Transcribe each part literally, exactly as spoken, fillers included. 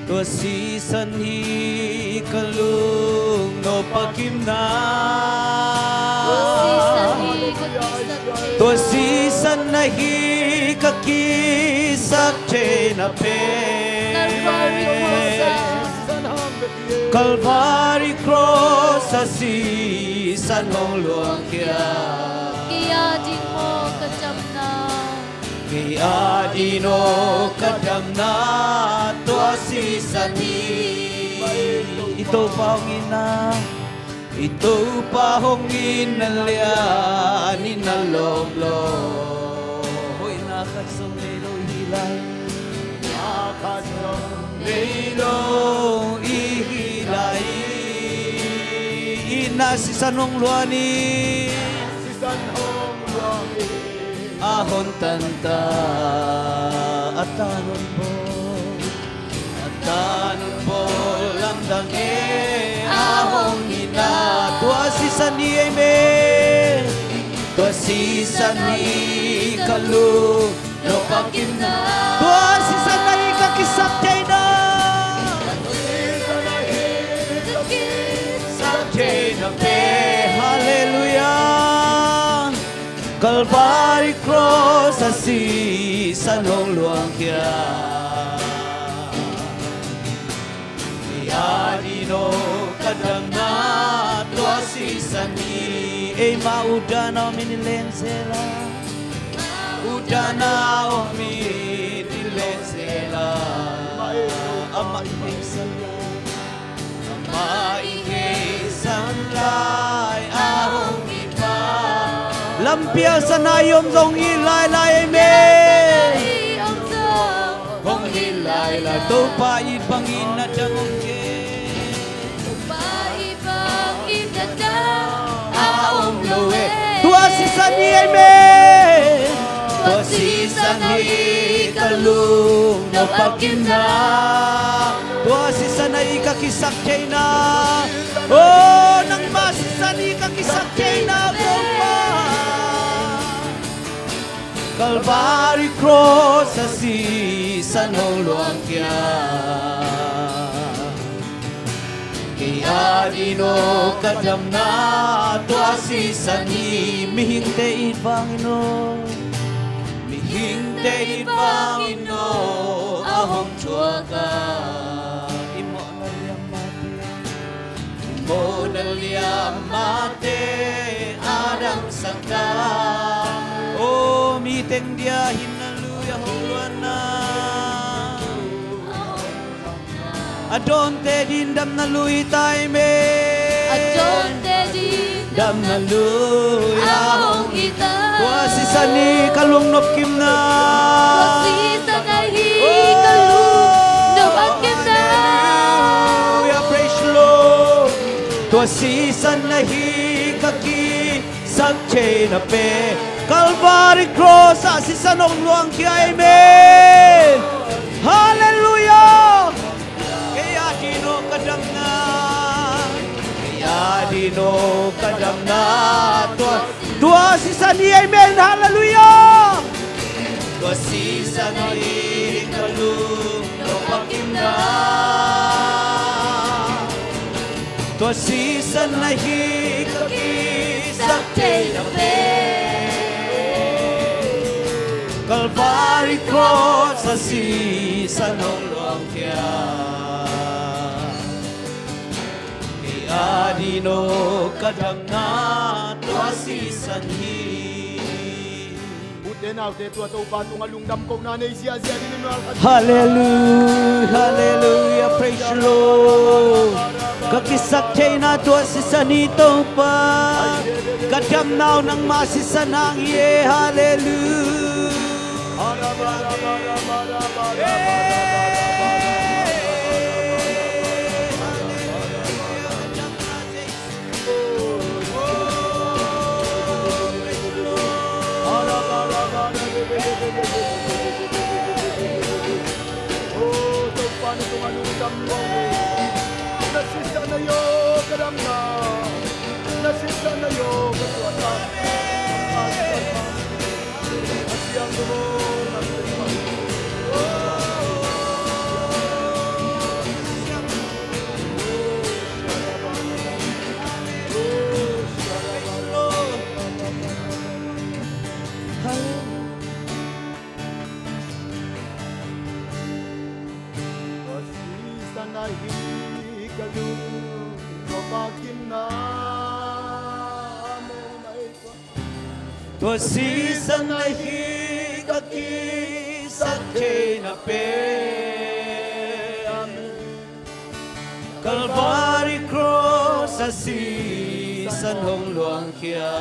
Tua sisan hi ka lungnop a kimna. Tua sisan na hi ka kisaktheina pen. Calvary cross a sisan hong luangkhia. Kei ading maw ka damna? Kei ading aw ka damna, tua sisan hi. I Topa hong itna, i Topa hong itna lian in a lawmlawm. Hoihna khat zong nei lo i hi lai. Hoihna khat zong nei lo i hi lai. Itna sisan hong luang hi. Sisan hong luang hi. A hon tanta, a tan hon bawl, a tan hon bawl lamdang e. A hong itna, tua sisan hi ei me. Tua sisan hi ka lungnop a kimna. Tua sisan na hi ka kisaktheina. Tua sisan na hi ka kisaktheina pen. Halleluiah. Calvary cross a sisan hong luangkhia. Kei ading aw ka damna, tua sisan hi. Eima utdan a om in i leng zel a. Utdan a om in i leng zel a. Amah i hei san lai. Amah i hei san lai a hong it pa. Lampi a san a i om zong it lailai ei me. Hong it lailai. Topa it bangin na dang om kei. Topa it bangin na dang a om lo e. Tua sisan hi ei me. Tua sisan hi ka lungnop a kimna. Tua sisan na hi ka kisaktheina. Oh, nangmah sisan hi ka kisaktheina, Topa. Calvary cross a sisan hong luangkhia. Kei ading aw ka damna, tua sisan hi. Mihingte it vangin aw, mihingte it vangin aw a hong thuak a. I mawhna liam mahte, i mawhna liam mahte a damsak ta. Oh, mi teng dia hinna lui a hong luanna. A dawnte ding damna lui ta ei me. A dawnte ding damna lui a hong it ta. Tua sisan hi ka lungnop kimna. Tua sisan na hi ka lungnop a kimna. Halleluiah, praise the Lord. Tua sisan na hi ka ki saktheina pen. Calvary cross ah sisan hong luangkhia ei me. Halleluiah. Kei ading aw ka damna, kei ading aw ka damna, tua, tua sisan hi ei me. Halleluiah. Tua sisan hi ka lungnop a kimna. Tua sisan na hi ka kisaktheina pen. Calvary cross ah sisan hong luangkhia. Kei ading aw ka damna, tua sisan hi. Ute naute, tua Topa tungah lungdam kohna nei ziahziah dingin. Halleluiah, halleluiah, praise the Lord. Ka kisaktheina tua sisan hi Topa. Ka damna uh nangmah sisan hang hi e. Halleluiah. Ahi ka lungnuam a kimna. Amen. Tua sisan ahi ka kisak theihna pen. Amen. Calvary cross a sisan hong luangkhia.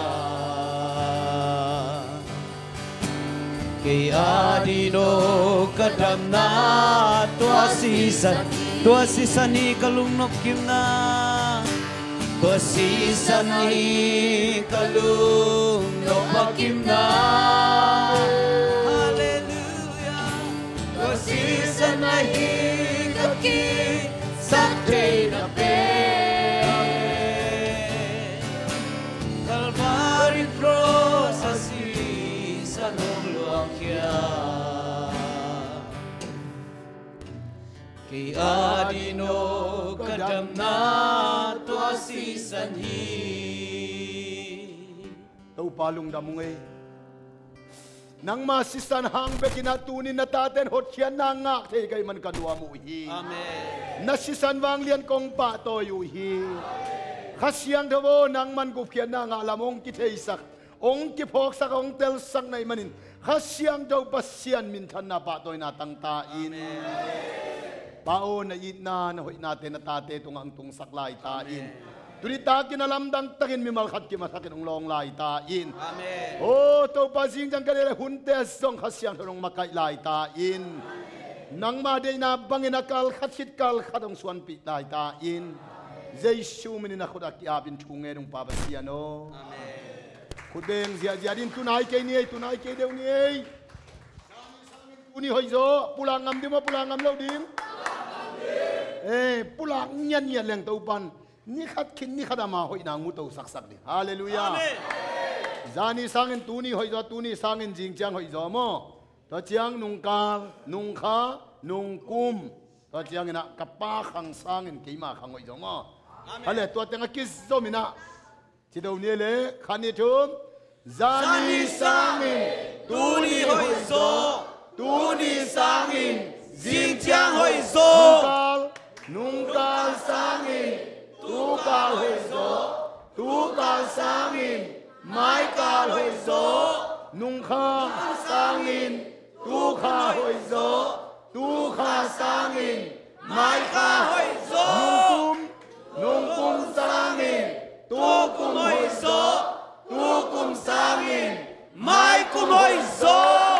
Kei a dino ka damna tua sisan, tua sisan hi ka lungnop kimna. Tua sisan hi ka lungnop a kimna. Halleluiah. Tua sisan hi ka kisak theihna pen. Calvary cross a sisan hong luangkhia. Kei a dino ka damna tua sisan hi. Topa lungdam ung ei. Nangma sisan hang bekin ah tuni-in na taten hotkhiatna ngah thei ka hih man ka nuam uh hi. Amen. Na sisan vanglian kong pahtawi uh hi. Kha Siangtho aw, nangman gupkhiatna ngah lam hong kitheisak, hong kiphawksak, hong telsak na hih manin Kha Siangtho Pasian minthanna pahtawina tang ta in. Amen. Pa aw, na itna, na hoihnate na tate tungah hong tungsak lai ta in. Amen. Tuni takin a lamdang takin mimal khat kim a thakin hong lawng lai ta in. Amen. Aw Topa, zingciang ka deih le hunte zong Kha Siangtho in hong makaih lai ta in. Nangma deihna bangin a kal khat khit kal khat hong suanpih lai ta in. Jesu minin a khut a ki-apin thu ngen ung, Pa Pasian aw. Amen. Khut beng ziahziah ding, tunai kei ni ei, tunai kei deuh ni ei. Tuni hoih zaw, pulak ngam ding maw, pulak ngam lo ding? Eh, pulak ngiatngiat leng Topan ni khat khit ni khat ama hoihna hong muto saksak ding. Halleluiah. Amen. Zani sangin tuni hoih zaw, tuni sangin zingciang hoih zaw maw? Tua ciang nungkal, nungkha, nungkum. Tua ciangin ah ka Pa khang sangin keima khang hoih zaw maw? Amen. Hale, tua teng a kizomin ah ci do ni le, khat, nih, thum. Zani sangin tuni hoih zaw, tuni sangin zingciang hoih zaw. Nungkal, nungkal sangin tukal hoih zaw, tukal sangin maikal hoih zaw. Nungkha sangin tukha hoih zaw, tukha sangin maikha hoih zaw. Nungkum, nungkum sangin tukum hoih zaw, tukum sangin maikum hoih zaw.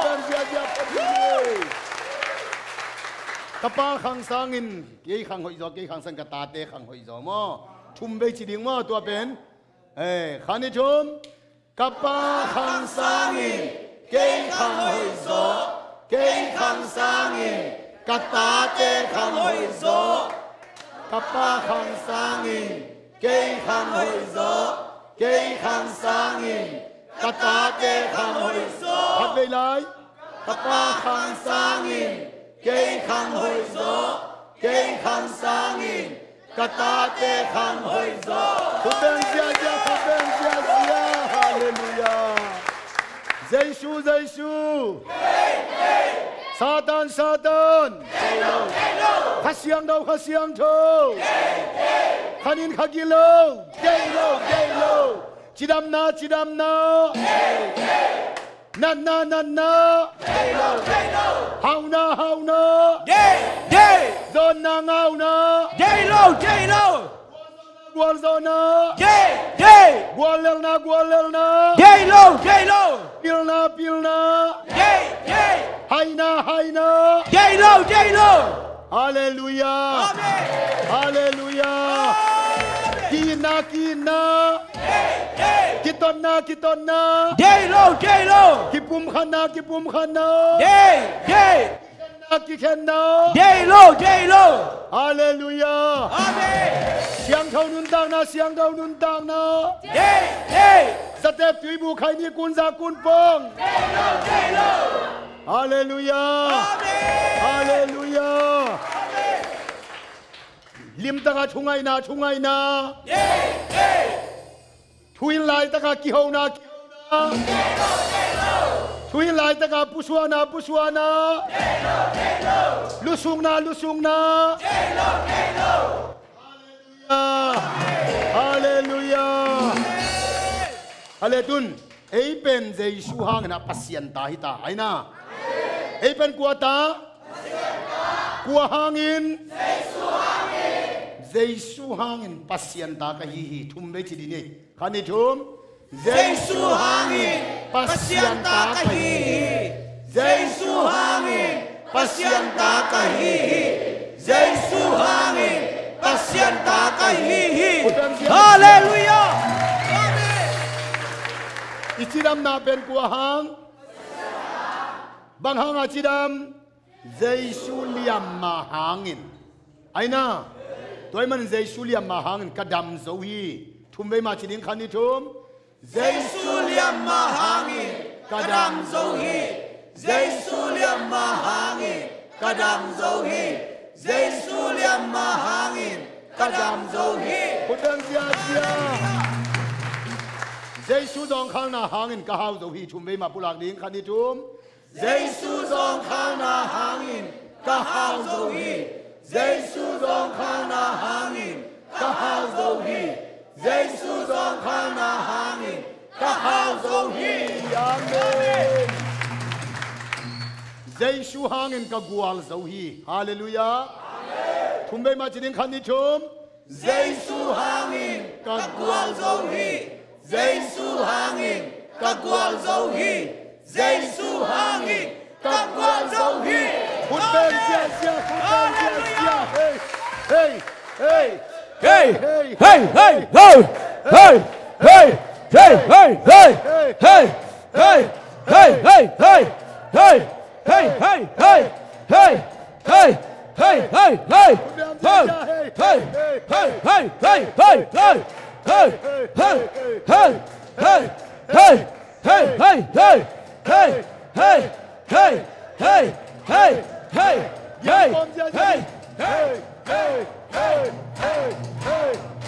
Ka Pa khang sangin kei khang hoih zaw, kei khang sangin ka tate khang hoih zaw maw? Thum vei ci ding maw tua pen? Eh, khat, nih, thum. Ka Pa khang sangin kei khang hoih zaw, kei khang sangin ka tate khang hoih zaw. Ka Pa khang sangin kei khang hoih zaw, kei khang sangin ka tate khang hoih zaw. Khat vei lai. Ka Pa khang sangin kei khang hoih zaw, kei khang sangin ka tate khang hoih zaw. Khut beng ziahziah, khut beng ziahziah. Halleluiah. Jesu, Jesu. Satan, Satan. Kha Siangtho, Kha Siangtho. Kha nin kha gilo. Gei lo, gei lo. Cidamna, cidamna. Natna, natna. Gei lo, gei lo. Hauhna, hauhna. Gei, gei. Zawnna, ngauhna. Gei lo, gei lo. Gualzawhna. Gei, gei. Guallelhna, guallelhna. Gei lo, gei lo. Pilna, pilna. Gei, gei. Haina, haina. Gei lo, gei lo. Halleluiah. Amen. Halleluiah. Amen. Ki-itna, ki-itna. Gei, gei. Kitotna, kitotna. Gei lo, gei lo. Kipumkhatna, kipumkhatna. Gei, gei. Kikhenna, kikhenna. Gei lo, gei lo. Halleluiah. Amen. Siangtho nuntakna, Siangtho nuntakna. Gei, gei. Zatep tuibu khaini kunza kunpong. Gei lo, gei lo. Halleluiah. Amen. Halleluiah. Amen. Limtaka thungaihna, thungaihna. Gei, gei. Thu in laitaka kihona, kihona. Gei lo, gei lo. Tuin laitaka pusuana, pusuana. Lusukna, lusukna. Halleluia. Halleluia. Hale tun, ei pen Jesu hangin a Pasian ta hi ta, aina. Ei pen kua ta? Kua hangin? Jesu hangin Pasian ta ka hi hi. Thum vei ci dih ni. Khat, nih, thum. Jesu hangin Pasian ta ka hi hi. Jesu hangin Pasian ta ka hi hi. Jesu hangin Pasian ta ka hi hi. Halleluia. Amen. I cidamna pen kua hang? Bang hanga cidam? Jesu liamma hangin. Aina. Tua ahih manin Jesu liamma hangin ka dam zo hi. Thum vei mah ci ding, khat, nih, thum. Jesu liamma hangin ka dam zo hi. Jesu liamma hangin ka dam zo hi. Jesu liamma hangin ka dam zo hi. Khut beng ziazia. Jesu zawngkhalna hangin ka hau zo hi. Thum vei mah pulak ding, khat, nih, thum. Jesu zawngkhalna hangin ka hau zo hi. Jesu zawngkhalna hangin ka hau zo hi. Jesu zawngkhalna hangin ka hau zo hi. Amen. Jesu hangin ka gual zo hi. Halleluia. Thum vei mah ci ding, khat, nih, thum. Jesu hangin ka gual zo hi. Jesu hangin ka gual zo hi. Jesu hangin ka gual zo hi. Khut beng ziazia, khut beng ziazia. Hey, hey, hey. Hey, hey, hey, hey, hey. Hey, hey, hey, hey, hey. Hey, hey, hey, hey, hey. Hey, hey, hey, hey. Hey, hey, hey, hey. Hey, hey, hey, hey, hey. Hey, hey, hey, hey. Hey, hey, hey, hey. Hey, hey, hey, hey, hey. Hey, hey, hey, hey, hey. Hey, hey, hey, hey, hey.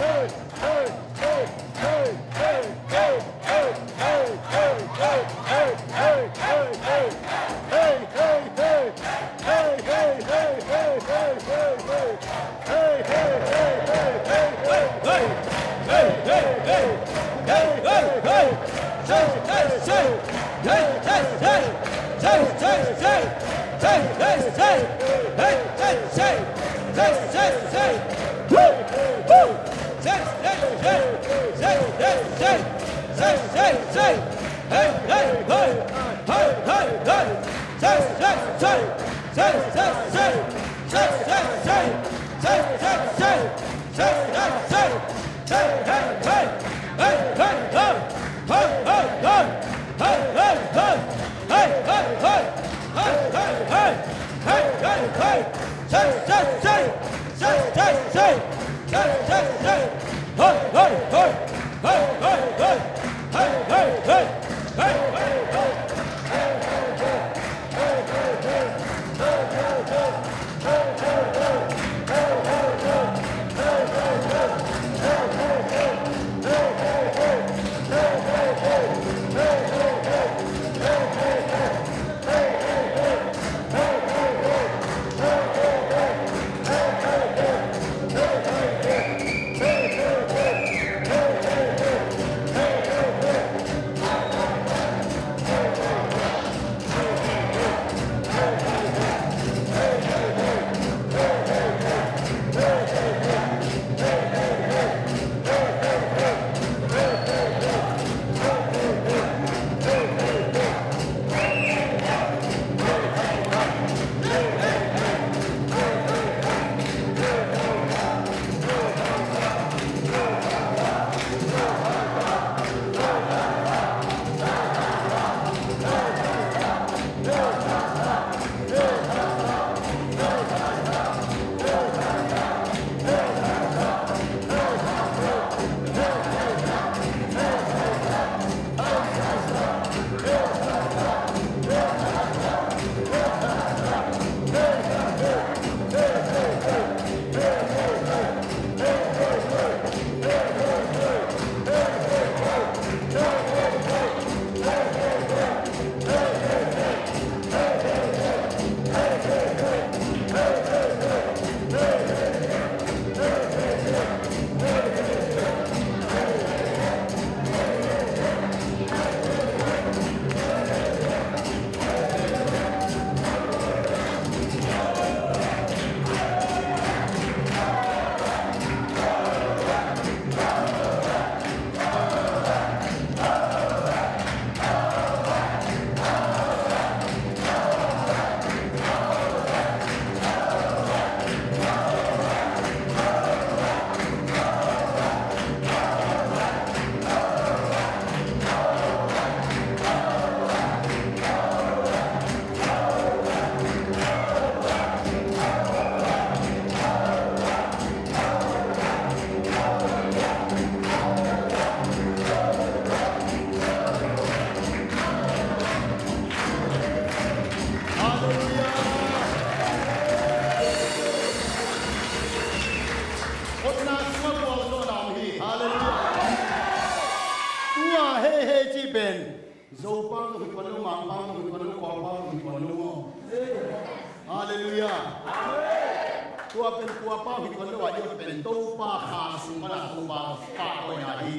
Tua pen kuapa hi tuan lo a, i pen Topa kha sung pan a Topa pahtawi na hi.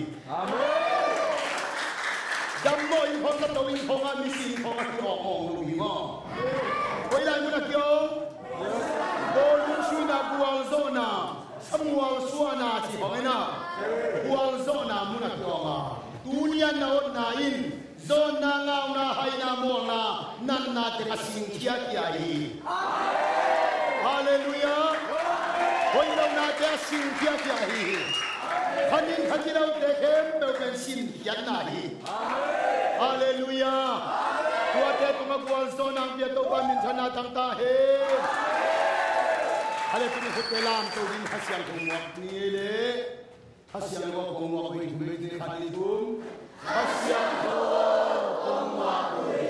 Damdawi inn khawng, ka to inn khawng a, misi inn khawng a kiawng awng lo hi maw? Koi lai mun a kiawng? Bawlung suina, gualzawhna, samual suahna ci khawng ina, gualzawhna mun a kiawng a. Tuni a na otna in zawnna, ngauna, haina, mawlna, natna teng a singkhia khia hi. Halleluiah. Hoih lohnate a singkhia khia hi. Khanin kha kilote khempeuh pen sinkhiatna hi. Halleluiah. Tuate tungah gualzawhna hong pia Topa minthanna tang ta hen. Halleluiah. Tuni khutte lamto ding Kha Siangtho muak ni le. Kha Siangtho kong muak uh hi, thum bek ni, khat, nih, thum. Kha Siangtho kong muak uh hi.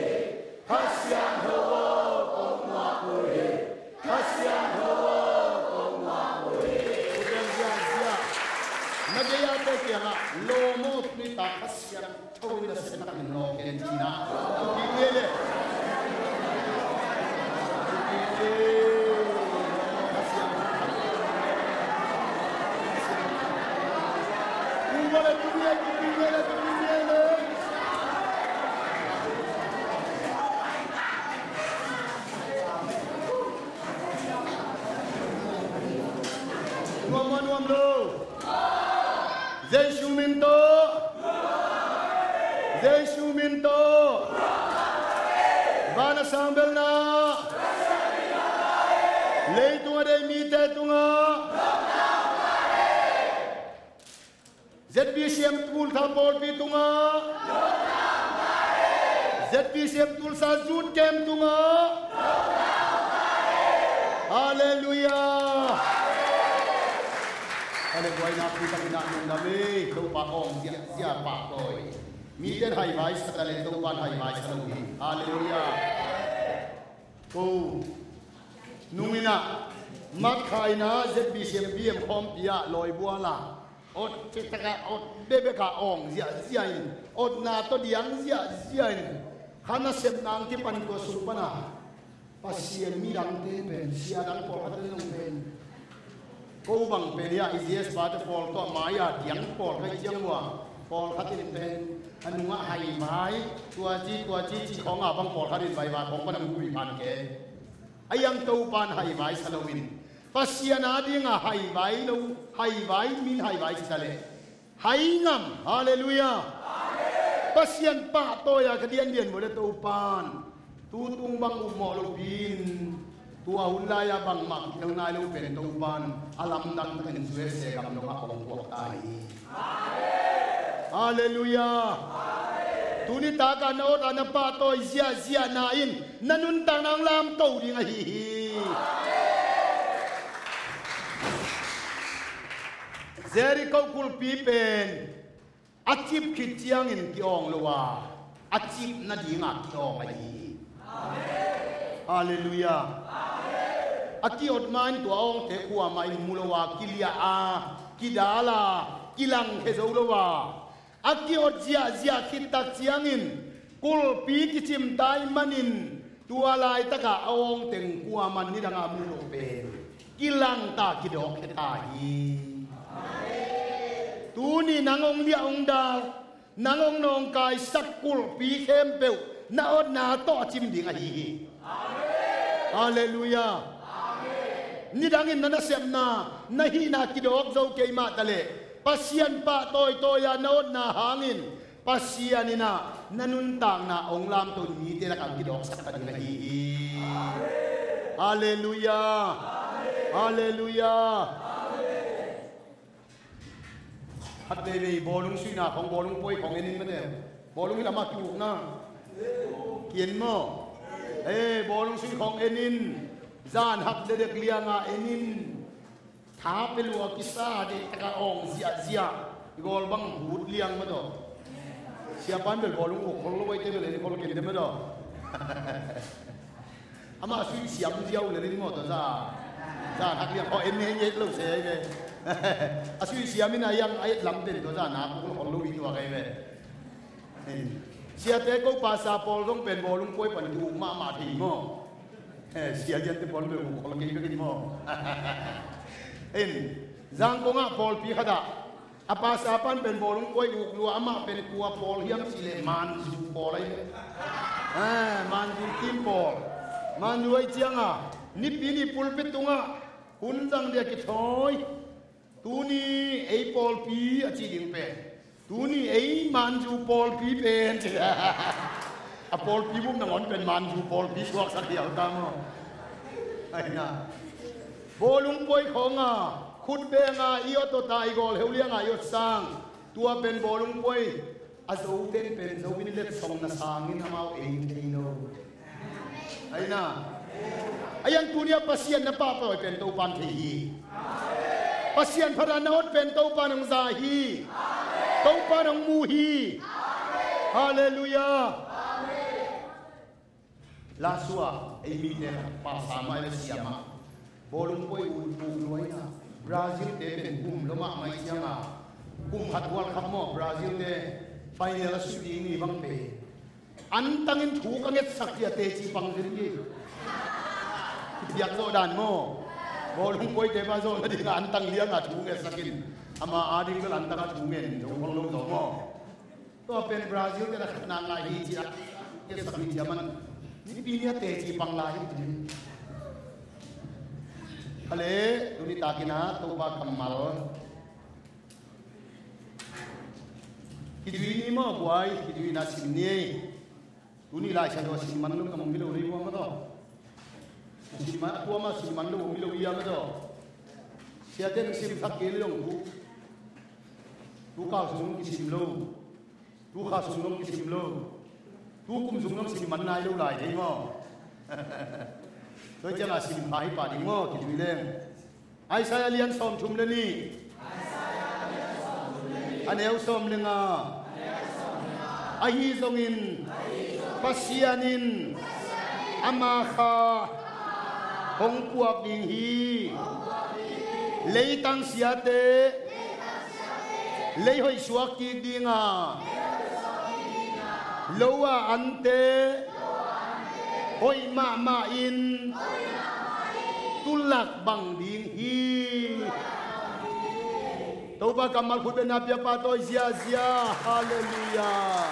Kha Siangtho kong muak uh hi. Kha Siangtho kong muak uh hi. Ute ziahziah, na gei a te kiangah lawm aw, tuni tak Kha Siangtho in na sepna in lawm ken cina. Ute le. Nuam maw, nuam lo? Jesu min tawh. Jesu min tawh. Van a sang belna leitung a dei mite tungah. Z B C M Tulsa pawlpi tungah, Z B C M Tulsa Youth Camp tungah. Halleluiah. Halleluiah. Buaina pi tak in ah lungdam hi. Topa awng ziahziah pahtawi. Mite in haivai sa ta le Topa in haivai sa lo hi. Halleluiah. Ko nung in ah, Mat Khai in ah Z B C M B M khawmpi ah lawibual a, awt cih tak a awt bekbek a awng ziahziah in, awtna tawh diang ziahziah in, kha nasepna hong kipan tua sung pan a Pasian midangte pen, sia dang pawlkhat in hong pen, ko bang pen hiah i G S pate pawl tawh mai-a diang pawlkhat ciang uh a, pawlkhat in pen a nungah haivai, tua ci tua ci ci khawng a bang pawlkhat in vaivai khawng pan a hong ui phan kei. A iang Topa in haivai sa loin, Pasian a dingah haivai lo, haivai min haivai ci ta leh hai ngam. Halleluiah. Pasian pahtawi a ka diandian mawh le Topa in tutung bang upmawh lopi in, tua hun lai-ah bangmah kitel nai lo pen Topa in a lamdang takin U S A gam dongah hong puak ta hi. Halleluiah. Tuni takah na awt a na pahtawi ziahziahna in na nuntakna hong lamto ding ahi hi. Jeriko kulhpi pen a cip khit ciangin ki-awng lo a, a cip nadingah ki-awng ahi hi. Halleluiah. A ki-awt ma-in tua awngte kuamah in mu lo a, kiliah a, kidal a, kilangkhia zo lo a, a ki-awt ziahziah khit tak ciangin kulhpi kicim ta ahih manin, tua laitakah a awng teng kuamah in nidangah mu lo pen kilangta kidawkkhia ta hi. Tuni nang hong liah hong dal, nang hong nawngkaisak kulhpi khempeuh na awtna tawh a cim ding ahi hi. Halleluiah. Nidangin na nasepna, na hihna kidawk zo kei mah ta leh, Pasian pahtawitawi a na awtna hangin Pasian in ah na nuntakna hong lamto in mite lakah hong kidawksak ta ding ahi hi. Halleluiah. Halleluiah. Khat veivei bawlung suina khawng, bawlung puai khawng en in mate. Bawlung hi lamah ki-ukna ki-en maw? Eh, bawlung sui khawng en in. Zan hak dedek lianga en in. Tha pe lua kisa deh taka awng ziahziah. I gawl bang hut liang maw tawh. Siapa in bel bawlung uk khol lo, eite bel en khol kei deh maw tawh. Amah a sui siam ziau le rin maw tawh za. Zan hak liang, aw, en nge nge lo se ai ve. A sui siam in a iang a et lam pen tawh zan hak khol lo i tuak ai ve. Siate ko pasa pawl zong pen bawlung puai pan ki-uk mahmah thei maw? Eh, sia liante pawl bel uk khol kei bekin maw? In, Zangkong ah pawlpi khat ah a pastor pan pen bawlung puai uk lua, amah pen kua pawl hiam cih leh Manzu pawl ahi ve. Eh, Manzu team pawl. Manzu ahi ciangah Nipi ni pulpit tungah hun zang dia kithawi. Tuni ei pawlpi a ci ding pen, tuni ei Manzu pawlpi pen ci. A pawlpi bum nangawn pen Manzu pawlpi suaksak hial ta maw? Aina, bawlung puai khawnga khut benga i awt awta i gawl heulianga i awt sang. Tua pen bawlung puai a zo ten pen zo in letsong na sangin amau ei thei lo. Aina, a yang tuni a Pasian na pahpah pen Topan thei hi. Pasian phat a na awt pen Topan hong za hi. Topan hong mu hi. Halleluiah. Lasua ei mite khat pastor mah ei siamah bawlung puai uk lua ina, Brazil te pen gum lo mahmah cianga, gum khat World Cup maw, Brazil te final a sui ding ni bang pen antangin thu ka ngetsak cia teci pang zel hi. Piak zawh dan maw? Bawlung puaite pa zawh nadinga antang lianga thu ngetsakin, ama ading bel antanga thu ngen zo khong lo zaw maw? Tua pen Brazil te na khatna ngai hi cia ngetsak hi cia man, Nipi ni a teci pang lai hi ci. Ale, tuni takin a Topa kammal kizui ni maw, buai kizui na sim ni ei. Tuni Laisiangtho a sim man lo na hong hi lo rei buang a taw. Sim man a tua ma sim man lo hong hi lo ia ma taw. Siate nang sim thak kei le dong tu. Tu kau sung nong kisim lo. Tu kha sung nong kisim lo. Tu kum sung nong sim man nai lo lai thei maw? Tua ciangah sim kha hi pah ding maw, kizui leng. Isaiah lian sawmthum le nih, a neu sawm le nga. Ahi zongin Pasian in ama kha hong puak ding hi. Leitang siate lei hoih suak kik dinga, lo a ante hoih mahmah in tulak bang ding hi. Topa kammal khut bena piapa tawi ziazia. Halleluiah.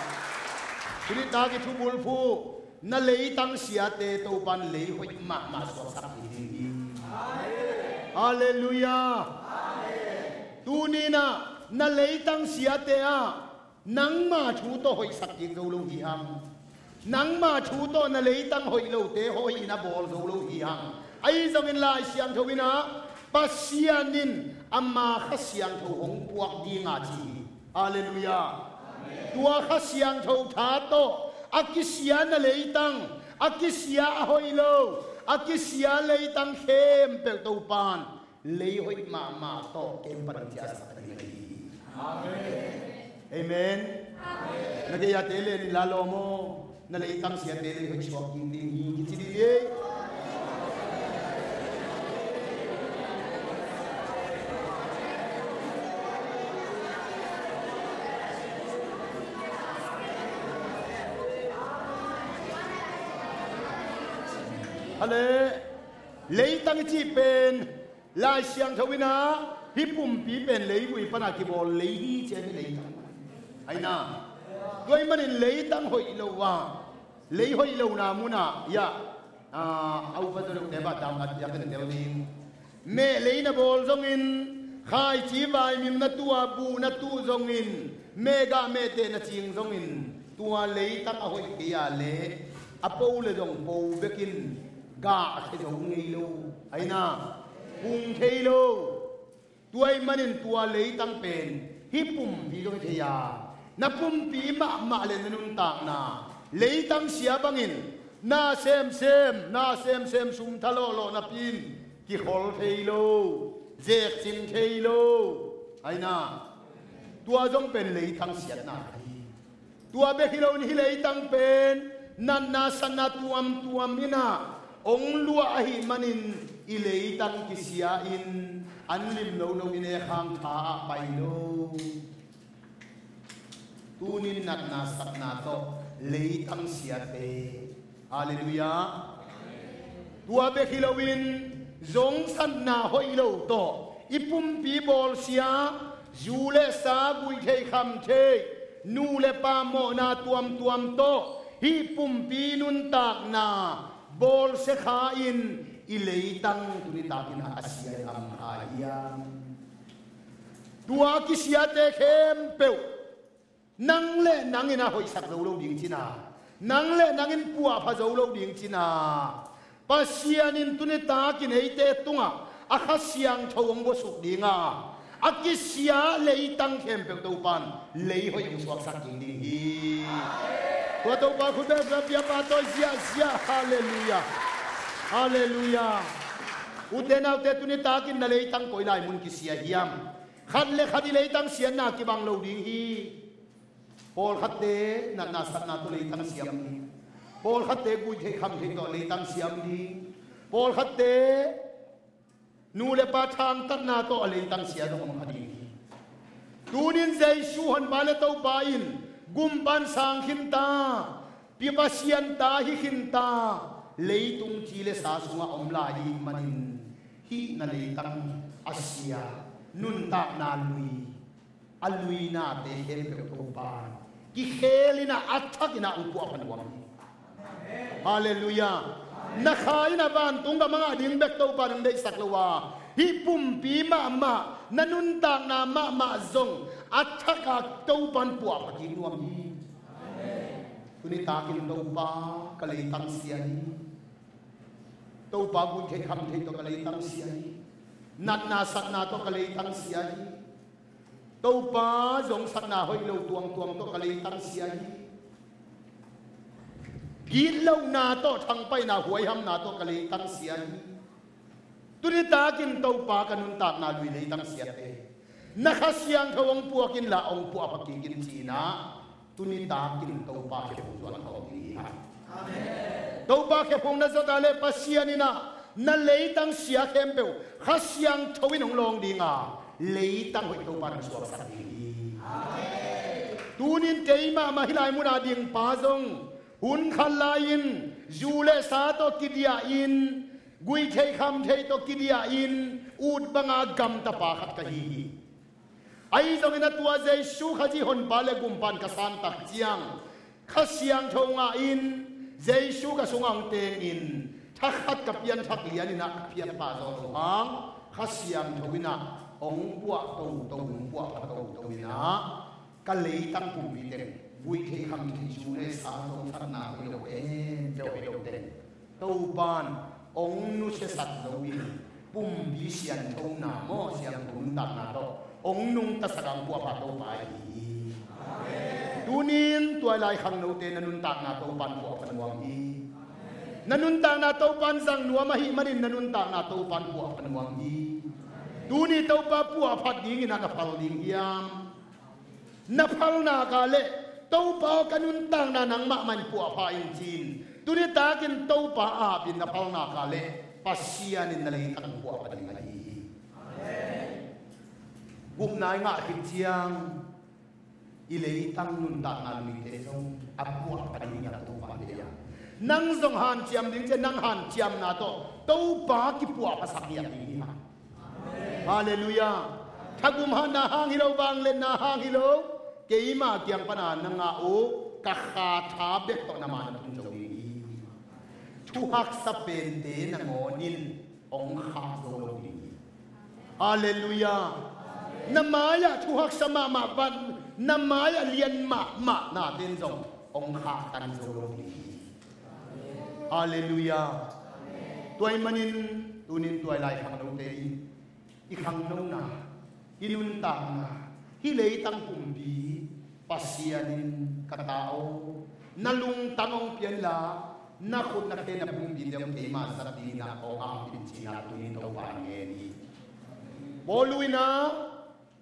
Tuni tak i thubul phu, na leitang siate Topan lei hoih mahmah suaksak ding hi. Halleluiah. Tuninah na leitang siate ah nangma thu tawh hoihsak kik zo lo hi hang. Nangma thu tawh na leitang hoih lote hoih in a bawl zo lo hi hang. Ahi zongin Lai Siangtho inah Pasian in ama Kha Siangtho hong puak dinga ci hi. Halleluiah. Tua Kha Siangtho tha tawh a kisia na leitang, a kisia a hoih lo, a kisia leitang khempeuh Topan lei hoih mahmah tawh kem pan ciahsak ding hi. Amen. Amen. Na gei-ate len in la lawm aw. Na leitang siate lei hoih suak ding ding hi kici ding hi. Ale, leitang i cih pen Lai Siangtho inah hih pumpi pen leivui pana kibawl lei hi ci a hi leitang. Aina, tua ahih manin leitang hoih lo a, lei hoih lona munah, ya, a upa zaw deuhte bah dam a tiak in tel ding. Meh lei na bawl zongin, khaici vaimim na tuh a buh na tuh zongin, meh gah mehteh na cing zongin, tua leitang a hoih kei a leh a po le zong po bekin gah a khia zo ngei lo. Aina, pung thei lo. Tua ahih manin tua leitang pen hih pumpi zong hi thei a, na pumpi mahmah le na nuntakna leitang sia bangin na semsem, na semsem sum tha lawhlawh napi in kikhol thei lo, zekcing thei lo. Aina, tua zong pen leitang siatna hi. Tua bek hi loin hih leitang pen natna satna tuamtuam inah hong luah ahih manin i leitang kisia-in an lim nono i nekhang tha ah pai lo. Tunin natna satna tawh leitang siate. Halleluiah. Tua bek hi loin, zongsatna hoih lo tawh i pumpi bawlsia, zu le sa, guih theih kham theih, nu le pa mawhna tuamtuam tawh hih pumpi nuntakna bawlsia kha in i leitang tuni takin a sia in a om kha hiam? Tua kisiate khempeuh nang le nang in a hoihsak zo lo ding cina, nang le nang in puahpha zo lo ding cina, Pasian in tuni takin eite tungah a Kha Siangtho hong buasuk dinga, a kisia leitang khempeuh Topan lei hoih hong suaksak ding ding hi. Tua Topa khut beng bia pa tawi ziahziah. Halleluiah. Halleluiah. Ute naute, tuni takin na leitang koi lai mun kisia hiam? Khat le khat i leitang siatna kibang lo ding hi. Pawlkhatte natna satna tawh leitang siam ding. Pawlkhatte guih theih kham theih tawh leitang siam ding. Pawlkhatte nu le pa thangtatna tawh a leitang sia dong om kha ding hi. Tunin Jesu honpa le Topa in gumpan sang khinta, Pi Pasian ta hi khinta, leitung ci le sa sungah om lai i hih manin hih na leitang a sia nuntakna lui, a luinate khempeuh Topan kikhel in a, a thak in a hong puahpha nuam hi. Halleluiah. Na kha in a vantung gam a ngah ding bek Topan hong deihsak lo a, hih pumpi mahmah, na nuntakna mahmah zong a thak a Topan puahpha kik nuam hi. Tuni takin Topa ka leitang sia hi. Topa guih theih kham theih tawh ka leitang sia hi. Natna satna tawh ka leitang sia hi. Topa zongsatna hoih lo tuamtuam tawh ka leitang sia hi. Gitlohna tawh thangpaihna huaihamna tawh ka leitang sia hi. Tuni takin Topa ka nuntakna lui leitang siate, na Kha Siangtho hong puak inla hong puahpha kik in ci-in ah, tuni takin Topa khephung zuan khawm ding hi hang. Amen. Topa khephung na zat a leh Pasian in ah na leitang sia khempeuh Kha Siangtho in hong lawng ding a, leitang hoih Topa in hong suaksak ding hi. Amen. Tunin keimah mah hih lai mun a ding pa zong hun khat lai-in zu le sa tawh kidiah in, guih theih kham theih tawh kidiah in, ut banga gamta pa khat ka hi hi. Ahi zongin a tua Jesu Khazih honpa le gumpa in ka santak ciang, Kha Siangtho ngah in, Jesu ka sungah hong teng in, thakhat ka pianthak lian in ah ka phiatpah zawh loh hang, Kha Siangtho in ah hong puah toto, hong puahpha toto in ah, ka leitang pumpi teng, guih theih kham theih, zu le sa, zongsatna hoih lo, khempeuh hoih lo teng, Topa in hong nusiasak zo in, pumpi sianthona maw, siangtho nuntakna tawh hong nungtasak a, hong puahpha Topa ahi hi. Tunin tua lai khangnote na nuntakna Topa in puahpha nuam hi. Na nuntakna Topa in zang nuam ahih manin na nuntakna Topa in puahpha nuam hi. Tuni Topa puahphat dingin ah na phal ding hiam? Na phal nak a leh, Topa aw, ka nuntakna nangmah mah in puahpha in ci-in, tuni takin Topa ap in na phal nak a leh, Pasian in na leitang puahpha ding ahi hi. Gupna i ngah khit ciang, i leitang nuntakna luite zong a puahpha ding hi a, Topa in. Nang zong hanciam ding ciang, nang hanciamna tawh Topa kipuahphasak hi a ding hi hang. Halleluiah. Thagum hatna hang hi lo, vangliatna hang hi lo, keima kiang pana na ngah uh ka kha tha bek tawh na ma na tun zo ding hi. Thuhaksa pente nangawn in hong khak zo lo ding hi. Halleluiah. Na mai-ah thuhaksa mahmah, van na mai-ah lian mahmah nate'n zong hong khaktan zo lo ding hi. Halleluiah. Tua ahih manin tunin tua lai khangnote in i khangnona, i nuntakna, hih leitang pumpi Pasian in, ka ta aw, na lungtang hong pia inla, na khut na khe na pumpite hong keima zat dingin ah hong ap in ci-in ah tunin Topa in ngen hi. Paul in ah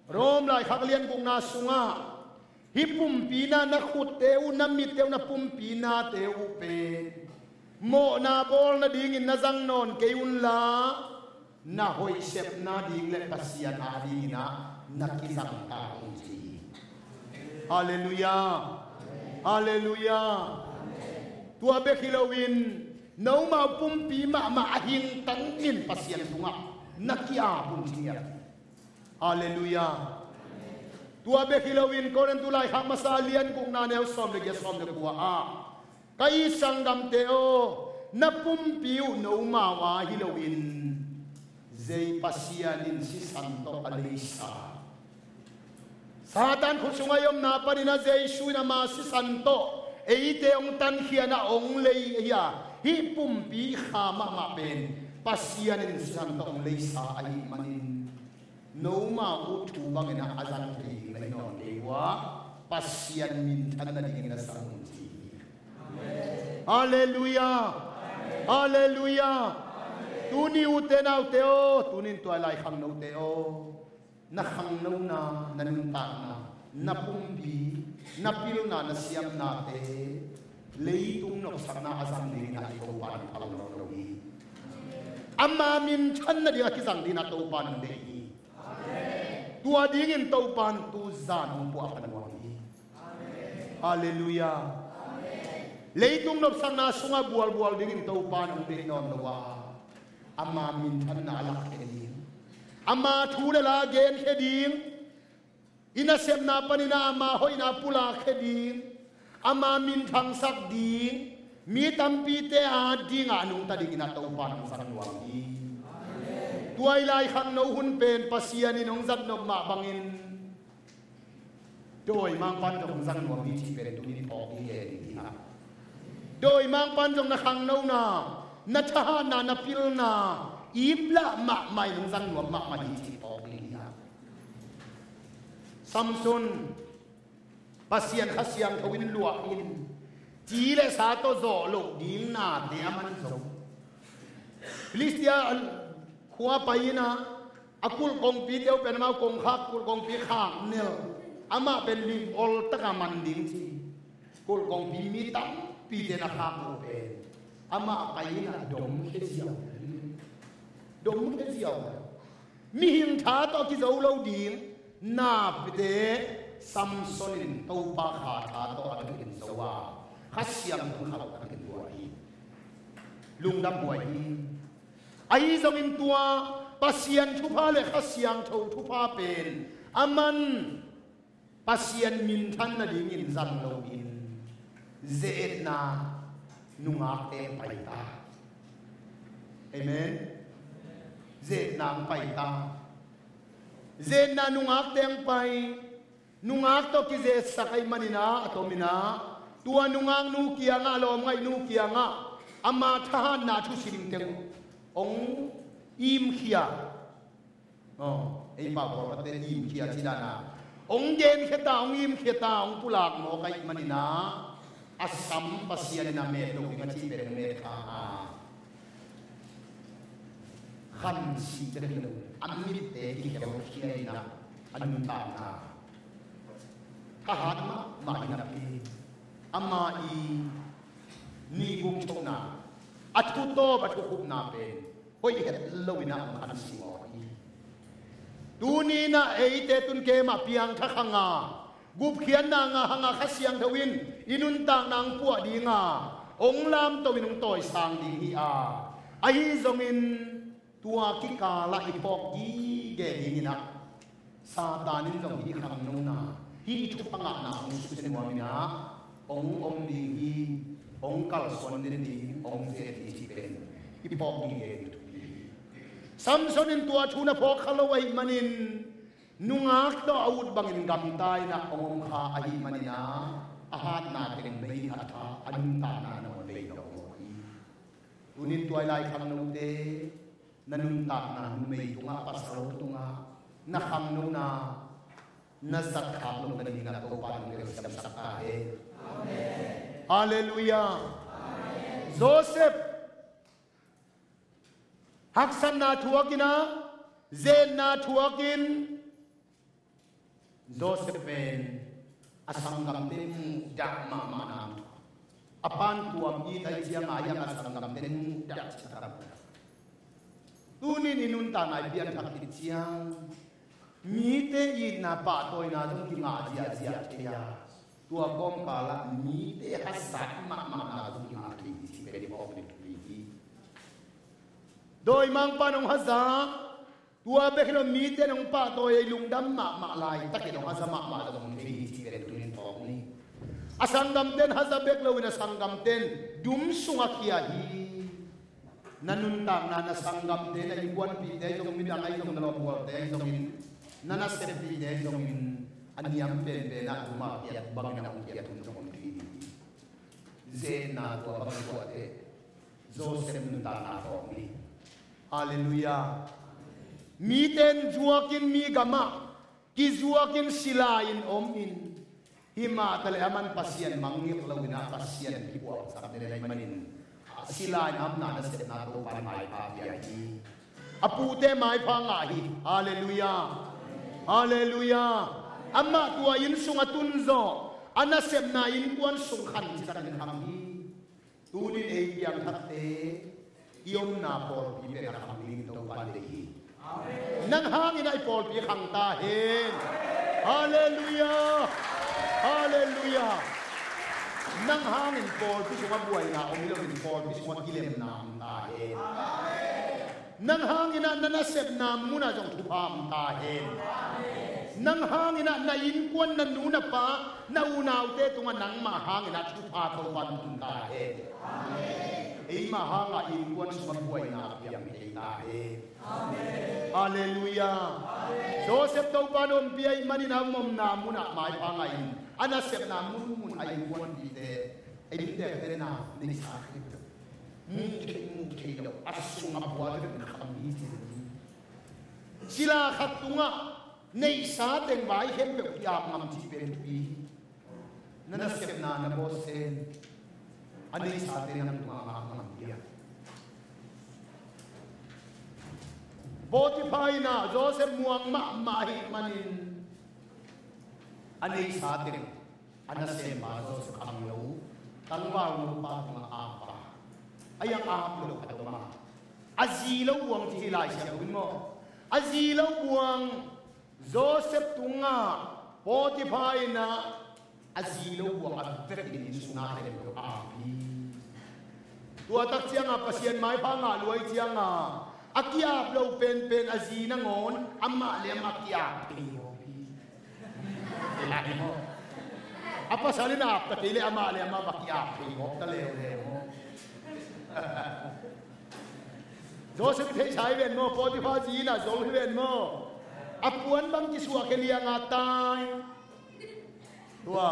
Rom laikhak lian gukna sungah, hih pumpi in ah na khutte uh, na mitte uh, na pumpi nate uh pen mawhna bawl nadingin na zang nawn kei unla, na hoih sep nading le Pasian a dingin ah na kizang ta un, ci hi. Halleluiah. Halleluiah. Tua bek hi loin, Nomau pumpi mahmah a hingtang in Pasian tungah na ki-ap un ci ngiat. Halleluiah. Tua bek hi loin Korintu laikhak masa a lian gukna neu sawm le giat, sawm le kua ah, ka it sanggamte aw, na pumpi uh nomau a hi loin zei Pasian in sisan tawh a leisa, Satan khut sungah i omna panin a Jesu in ama sisan tawh eite hong tankhia in a hong lei hi a, hih pumpi kha mahmah pen Pasian in sisan tawh hong leisa ahih manin nomau uh thu bangin a zang thei ding na hi nawn kei uh a, Pasian minthan nadingin a zang un ci hi. Halleluiah. Halleluiah. Tuni ute naute aw, tunin tua lai khangnote aw, na khangnona, na nuntakna, na pumpi, na pilna, na siamnate leitung nopsakna a zang dingin a i Topa in phal nawn lo hi. Ama minthan nading a kizang dingin a Topa in hong deih hi. Tua dingin Topa in tu zan hong puahpha nuam hi. Halleluiah. Leitung nopsakna sungah bualbual dingin Topa in hong deih nawn lo a, ama minthanna a lakkhia ding, ama thu le la a genkhia ding, i nasepna panin a ama hoihna pulakkhia ding, ama minthangsak ding, mi tampite a dingah a nungta dingin a Topa in hong zang nuam hi. Tua i lai khangno hun pen Pasian in hong zat nop mah bangin dawimangpa pan zong hong zang nuam hi cih pen tuni phawk ding hi. Dawimangpa pan zong na khangnona, na thahatna, na pilna iplah mahmah in hong zang nuam mahmah hi cih phawk ding hi. Samson, Pasian Kha Siangtho in luah in, ci le sa tawh zawh loh ding nate a man zo. Filistia khua pai in a, a kulh kongpite uh pen amau kongkhak, kulh kongpi khak nel, amah pen lim ol taka man ding ci. Kulh kongpi mi tampite na khak uh pen amah pai in a dom khia ziau, dom khia ziau. Mihing tha tawh kizo lo ding napite, Samson in Topa Kha tha tawh a thukin zo a, Kha Siangtho khauh a thukin luah hi. Lungdam buai hi. Ahi zongin tua Pasian thupha le Kha Siangtho thupha pen a man Pasian minthan nadingin zang loin ze-etna nungak teng pai ta. Amen. Ze-etna ang pai ta. Ze-etna nungak teng pai. Nungak tawh kizetsak ahih manin a, a tomin a, tua nungak nu kiangah, lawmngaih nu kiangah ama thahatna thusim teng hong imkhia. Aw, ei pau pawlkhatte imkhia ci dan a, hong genkhia ta, hong imkhia ta, hong pulak mawk ahih manin a, a sam Pasian in a met lo ding a cih pen hong met kha a, khansih bek hi lo, a mitte kikhelkhia in a, a nuntakna thahat mahmah hi napi, ama i nihguk chokna, a thutawp, a thukhupna pen hoih het loin a hong khansih mawk hi. Tuni in a eite tun keimah piangthak hang a, gupkhiatna ngah hang a, Kha Siangtho in i nuntakna hong puah ding a, hong lamto in hong tawisang ding hi a, ahi zongin tua kikalah i phawk gige dingin a, Satan in zong hih khangnona, hih thupha ngahna hong susia nuamin a, hong om ding hi, hong kalsuan den ding, hong ze ding cih pen i phawk gige ding thu hi. Samson in tua thu na phawk kha lo ahih manin, nungak tawh a ut bangin gamta in a hong om kha ahih manin a, a hatna teng bei a tha, a nuntakna nangawn bei lo hi. Tunin tua i lai khangnote, na nuntakna numei tungah, pasal tungah, na khangnona na zat khak loh nadingin a Topa in hong telsiamsak ta hen. Halleluiah. Joseph haksatna thuakin a, zetna thuakin, Joseph pen a sanggamte muhdah mahmah na, a pan tuam it ahih ciangin a, a sanggamte muhdah cih tak. Tunin i nuntakna i pianthak khit ciang, mite itna pahtawina zong kingah ziahziah thei a, tua kawmkalah mite hasat mahmahna zong kingah thei hi cih pen i phawk ding thu hi. Dawimangpa'n hong haza, tua bek hi lo, mite'n hong pahtawi a, i lungdam mahmah laitakin hong haza mahmah zong om thei hi cih pen tuni-in phawk ni. A sanggamte'n haza bek loin a sanggamte'n dum sungah khia hi. Na nuntakna, na sanggamte, na innkuanpihte ahi zongin, midang ahi zongin, na lawmgualte ahi zongin, na naseppihte ahi zongin, a niam penpen ah dum a kiat bangin a hong kiat hun zong om thei hi. Ze-etna tua bangin tuah teh Joseph nuntakna phawk ni. Halleluiah. Mite'n zuakin mi gamah kizuakin sila-in omin, himah taleh aman Pasian mangngilh loin ah Pasian kipuaksak den ahih manin, sila-in a omna nasepna Topa'n maipha pia hi. A pute maipha ngah hi. Halleluiah. Halleluiah. Amah tua inn sung a tun zawh, a nasepna innkuan sung khan citakin kham hi. Tuni-in ei piangthakte, i omna pawlpi pen a khang dingin Topa'n deih hi. Nang hangin ah i pawlpi khang ta hen. Halleluiah. Halleluiah. Nang hangin pawlpi sungah buaina om hi loin pawlpi sungah kilemna om ta hen. Nang hangin ah na nasepna munah zong thupha om ta hen. Nang hangin ah na innkuan, na nu na pa, na unaute tungah nangmah hangin ah thupha Topa'n tun ta hen. Eimah hangah innkuan sungah buaina piang thei ta hen. Halleluiah. Joseph Topa'n ompih ahih manin a omna munah maipha ngah in, a nasepna munmun a innkuanpihte a inntekte na neihsa thei, muh thei muh thei lo, a sungah buai vek na kham hi ci. Sila khat tungah neihsa teng vai khempeuh ki-ap ngam cih pen thupi hi. Na nasepna na bawlsen, a neihsate nang tungah ngak ngam dia. Potiphar in ah Joseph muang mahmah ahih manin a neihsa teng a nasempa Joseph khang lo, tangvalno pa tungah ap a, a iang ap lo khat om a, a zi lo buang ci hi Lai Siangtho in maw. A zi lo buang Joseph tungah Potiphar in ah a zi lo buang a vekin inn sung na khempeuh a ap hi. Tua tak ciangah Pasian maipha ngah lua ahih ciangah a ki-ap lo penpen a zi nangawn amah le amah ki-ap thei hi. A pasal in ap ta kei leh amah le amah va ki-ap thei ngawp ta leuleu maw. Joseph theihsa hi ven maw, Potiphar zi in ah zol hi ven maw. A puan bang kisuahkhia lianga tai. Tua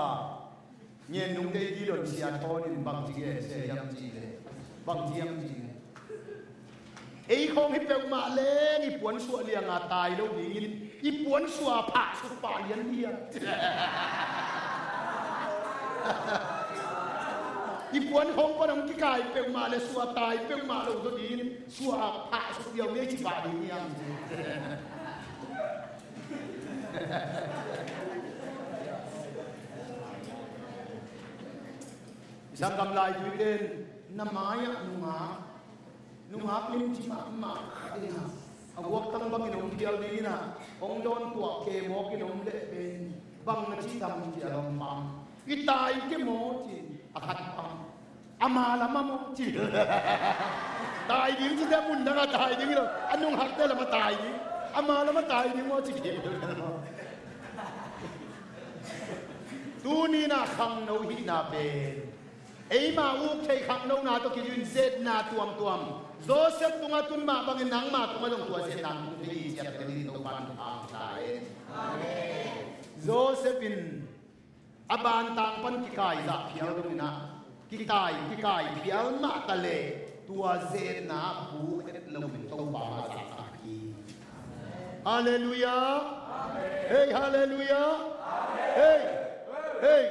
Ngen nungte i Gideon sia thawn in bangci gen sia hiam cih leh, bangci hiam cih leh, ei khawng hi peuhmah leng i puansuah lianga tai lo dingin i puansuah phahsuk pah lian hiam? I puan khawng pan hong kikai peuhmah le suah tai peuhmah lo zaw dingin suah phahsuk liau ni ei ci pah ding hiam? I sanggam laituite'n na mai-ah nungak, nungak limci mahmah khat in ah, a guaktang bangin hong phial dingin ah hong dawn tuah kei mawk in hong leh pen bang na cih tam ci a lawm pam. I tai kei maw ci, a khat pam. Ama lamah maw ci. Tai ding ci teh mun dangah tai ding hi lo, a nunghakte lamah tai ding. Ama lamah tai ding maw ci. Tuni-in ah khangno hihna pen eima uk theih khangnona tawh kizui-in zetna tuamtuam Joseph tungah tun mah bangin nangma tungah zong tua zetna tung thei hi ci-a pen in Topa'n thupha hong pia ta hen. Joseph in a bantang pan kikai zah phial dongin ah, kikai, kikai phial mah ta leh tua zetna ah puk het loin Topa mah zahtak hi. Halleluiah. Hei, halleluiah. Hei, hei,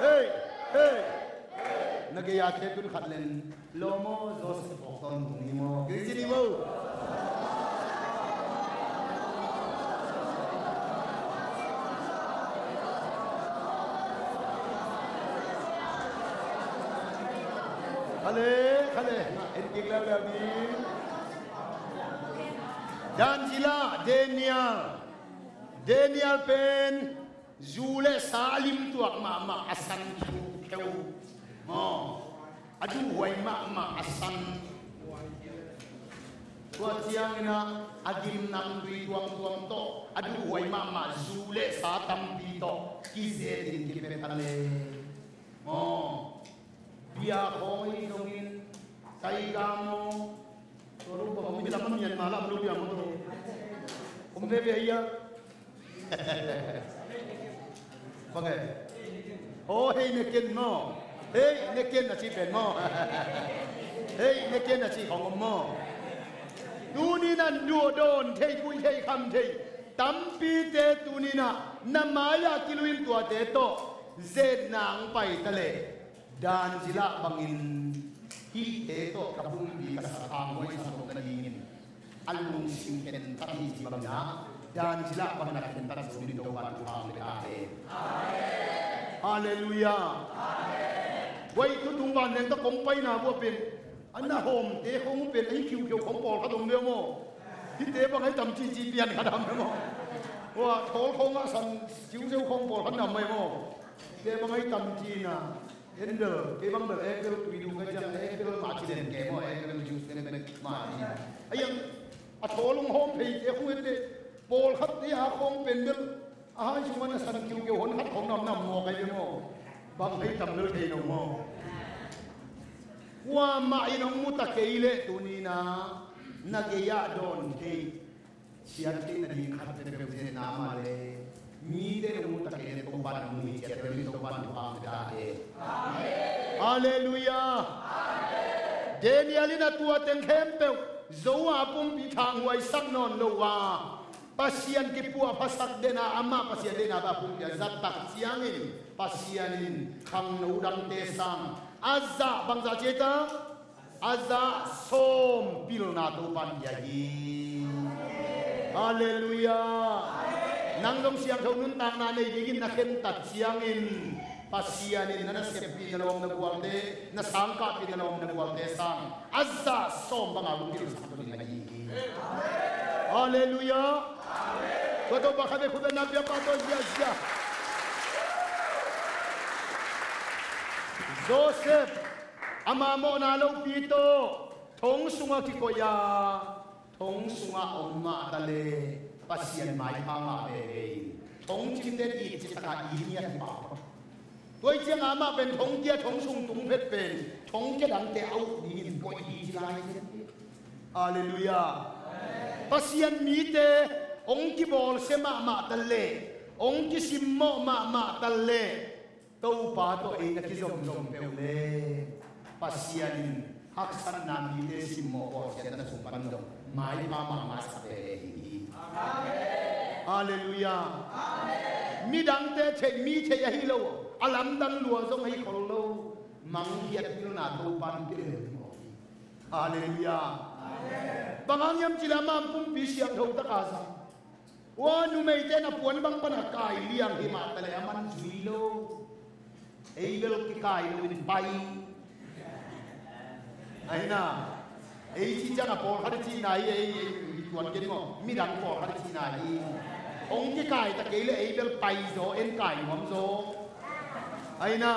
hei, hei. Na gei-a khe tun khat leng, lawm aw, Joseph phawk tawntung ni maw, kei ci ni maw. Khale, khale, en kik leuleu ni. Dan ci la, Daniel. Daniel pen zu le sa a limtuak mahmah, a san kheukheu. Aw, a duhhuai mahmah, a san. Tua ciangin ah a gimnam tui tuamtuam tawh, a duhhuai mahmah zu le sa tampi tawh kizetin kipia ta le. Maw, bia khawng ahi zongin, Saiga maw, tua lo bang om hi lam a, Myanmar lam lo bia maw, tua om veve hi a. Bang e? Aw, hei ne ken maw? Hei ne ken a ci pen maw? Hei ne ken a ci khawng om maw? Tuni-in ah duh dawn thei, pui thei, kham thei tampite tuni-in ah na mai-ah kiluin tuate tawh zetna hong pai ta leh, Dan Zila bangin hihte tawh ka pumpi ka sak hang huai sak loh nadingin a lungsim khentat hi ci bangin ah, Dan Zila bangin a khentat zo dingin Topa'n thupha hong pia ta hen. Halleluiah. Huai tutung vanleng tawh kong paina uh ah pen, a na hawmte khawng uh pen a hi khiukhiau khawng pawlkhat om ve maw? Hihte bang ahi tam ci ci pian khat om ve maw? Ua thawl khawngah san ciuzeu khawng pawlkhat na om ve maw? Hihte bang ahi tam ci na. En bel, kei bang bel ek bel tui duh ka ciang, ek bel mah ci den kei maw, ek bel juice den bel mah ci. A iang a thawl hong hawm pheite khawng ente, pawlkhatte a khawng pen bel a hai sungah na san khiukhiau hon khat khawng nam nam maw, kai bel maw? Bang hei tam bel thei lo maw? Kuamah in hong mu ta kei leh tuni-in ah na gei-ah dawn thei, siat theih nading khat peuhpeuh zetna mah leh, mite nong mu ta kei leh Topa'n nong mu hi ciat peuh in Topa'n thupha hong pia ta hen. Halleluiah. Daniel in a tua teng khempeuh zo a, pumpi thanghuaisak nawn lo a, Pasian kipuahphasak den a, amah Pasian deihna bang a pumpi a zat tak ciangin Pasian in khangno dangte sang a zah, bangzah ci ei ta? A zah sawm pilna Topa'n pia hi. Halleluiah. Nang zong siangtho nuntakna nei dingin na khentat ciangin Pasian in na naseppih na lawm na gualte, na sangkahpih na lawm na gualte sang a zah sawm banga hong pilsak ding ahi hi. Halleluiah. Tua Topa khat vei khut beng na pia pah tawh ziahziah. Joseph, ama mawhna lopi tawh thong sungah kikoih a, thong sungah om mah ta leh Pasian maipha mah veve in, thong cimte it cih takah it ngiat hi pah. Tua hi ciangah amah pen thong kia thong sung tung phet pen thong kia dangte a uk dingin koih hi ci lai hi. Halleluiah. Pasian mite hong kibawlsia mahmah ta leh, hong kisimmawh mahmah ta leh, Topa tawh ei na kizomzom peuh leh Pasian in haksatna mite simmawh bawlsiatna sung pan zong maipha mahmah sak veve hi. Halleluiah. Midangte theih, mi theih ahi lo, a lamdang lua zong ahi khol lo, mangkhiat pilna Topa'n pia lel hi mawk hi. Halleluiah. Bang hang hiam cih leh amah pumpi siangtho taka zang. Ua, numeite na puan bang pana kai liang hi mah ta leh a man zui lo. Ei bel kikai loin pai. Ahi na. Ei cih ciang a pawlkhat a cihna hi, ei, ei, ei tuan ken maw, midang pawlkhat a cihna hi. Hong kikai ta kei leh ei bel pai zaw, en kai nuam zaw. Ahi na.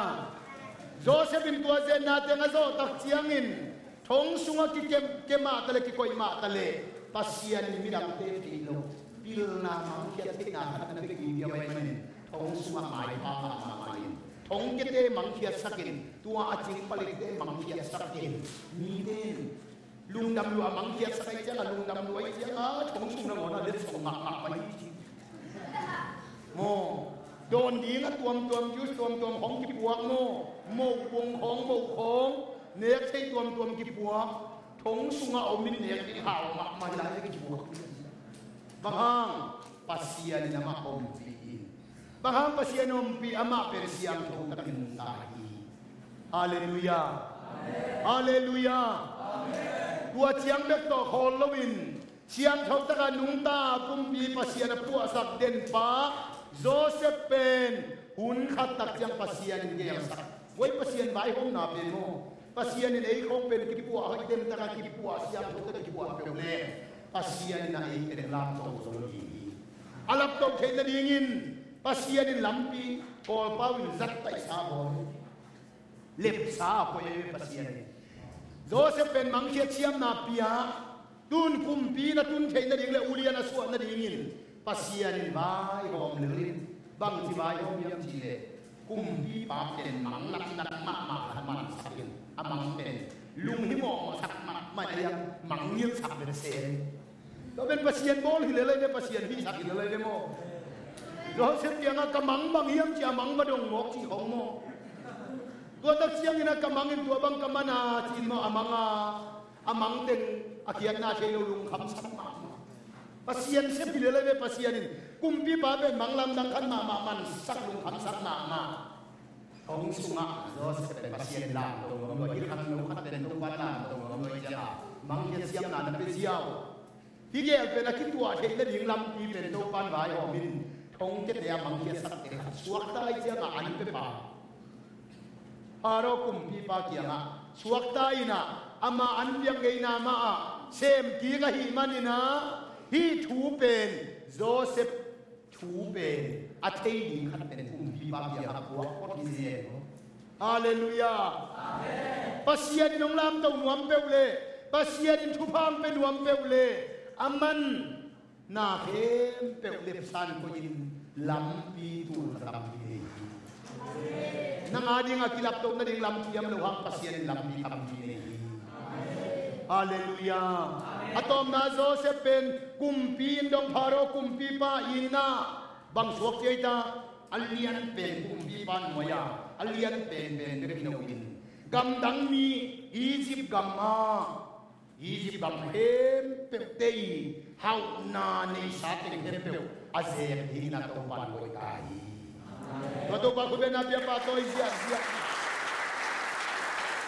Joseph in tua zetna teng a zawh tak ciangin thong sungah kikem, kem mah ta leh, kikoih mah ta leh, Pasian in midangte theih loh pilna mangkhiat theihna khat na pia kim pia ahih manin thong sungah maipha mahmah in, thong kiate mangkhiatsak in, tua a cing palikte mangkhiatsak in. Mite in lungdam lua mangkhiatsak ahih ciangah, lungdam lua ahih ciangah thong sung nangawn ah letsong mahmah pai hi ci. Maw, dawn ding a tuamtuam, juice tuamtuam khawng kipuak maw, mo kuang khawng, mo khawng, nek thei tuamtuam kipuak, thong sungah om in nek ding hau mahmah hi lai, kipuak. Bang hang? Pasian in amah ompih in. Bang hang Pasian ompih? Amah pen siangtho takin ta hi. Halleluiah. Halleluiah. Tua ciang bek tawh khawl loin siangtho taka nungta pumpi Pasian a puahsak den pa Joseph pen hun khat tak ciang Pasian in gelsak. Huai Pasian vaihawmna pen maw, Pasian in ei khawng pen kipuah hoih den taka kipuah, siangtho taka kipuah peuh leh Pasian in a ei pen lapto zo lo ding hi. A lapto theih nadingin Pasian in lampi, Kawlpau in zat taihsa bawl, lepsa a koih ei Pasian in. Joseph pen mangkhiat siamna pia, Tun kumpi na tun theih nading le ulian a suah nadingin Pasian in vaihawm lel in, bangci vaihawm hiam cih leh, kumpipa pen manglaknak mahmah khat mansak in, a mang pen lunghimawh sak mahmah a, mang ngilsak veve se. Tua pen Pasian bawl hi lel ei ve, Pasian hihsak hi lel ei ve maw? Joseph kiangah ka mang bang hiam ci-a mang va dong mawk cih khong maw? Tua tak ciangin a ka mang in tua bang ka man a ci-in maw a mang a, a mang teng a khiatna thei lo lungkhamsak mahmah. Pasian sep hi lel ei ve, Pasian in kumpipa pen mang lamdang khat mahmah mansak lungkhamsak mahmah. Thong sungah Joseph pen Pasian lamto nuam lua, hi khangno khat pen Topa lamto nuam lua ciangah mang khiat siamna na pia ziau. Hih gel pen a kituah theih nading lampi pen Topa in vaihawm in thong kiate a mang khiatsakte khat suakta ih ciangah an pia pah. Pharaoh kumpipa kiangah suakta in ah, ama an piak ngeina mah ah semkik ahih manin ah, hih thu pen Joseph thu pen a thei ding khat pen kumpipa kiangah puak phot hi zen. Halleluiah. Amen. Pasian in hong lamto nuam peuh le, Pasian in thupha hong pia nuam peuh le, a man na khempeuh lepsan koihin lampi tul ka tampi nei hi. Nang a dingah kilapto nading lampi om lo hang Pasian in lampi tampi nei hi. Halleluiah. A tawpna Joseph pen kumpi in dong, Pharaoh kumpipa in ah bang suak ci ei ta, a lian pen kumpipa nuai-a a lian penpen bek hi lo in, gamdang mi Egypt gam ah Egypt gam khempeuhte i hauhna neisa teng khempeuh a zek dingin a Topa in koih ta hi. Tua Topa khutbetna biapa tawi ziahziah.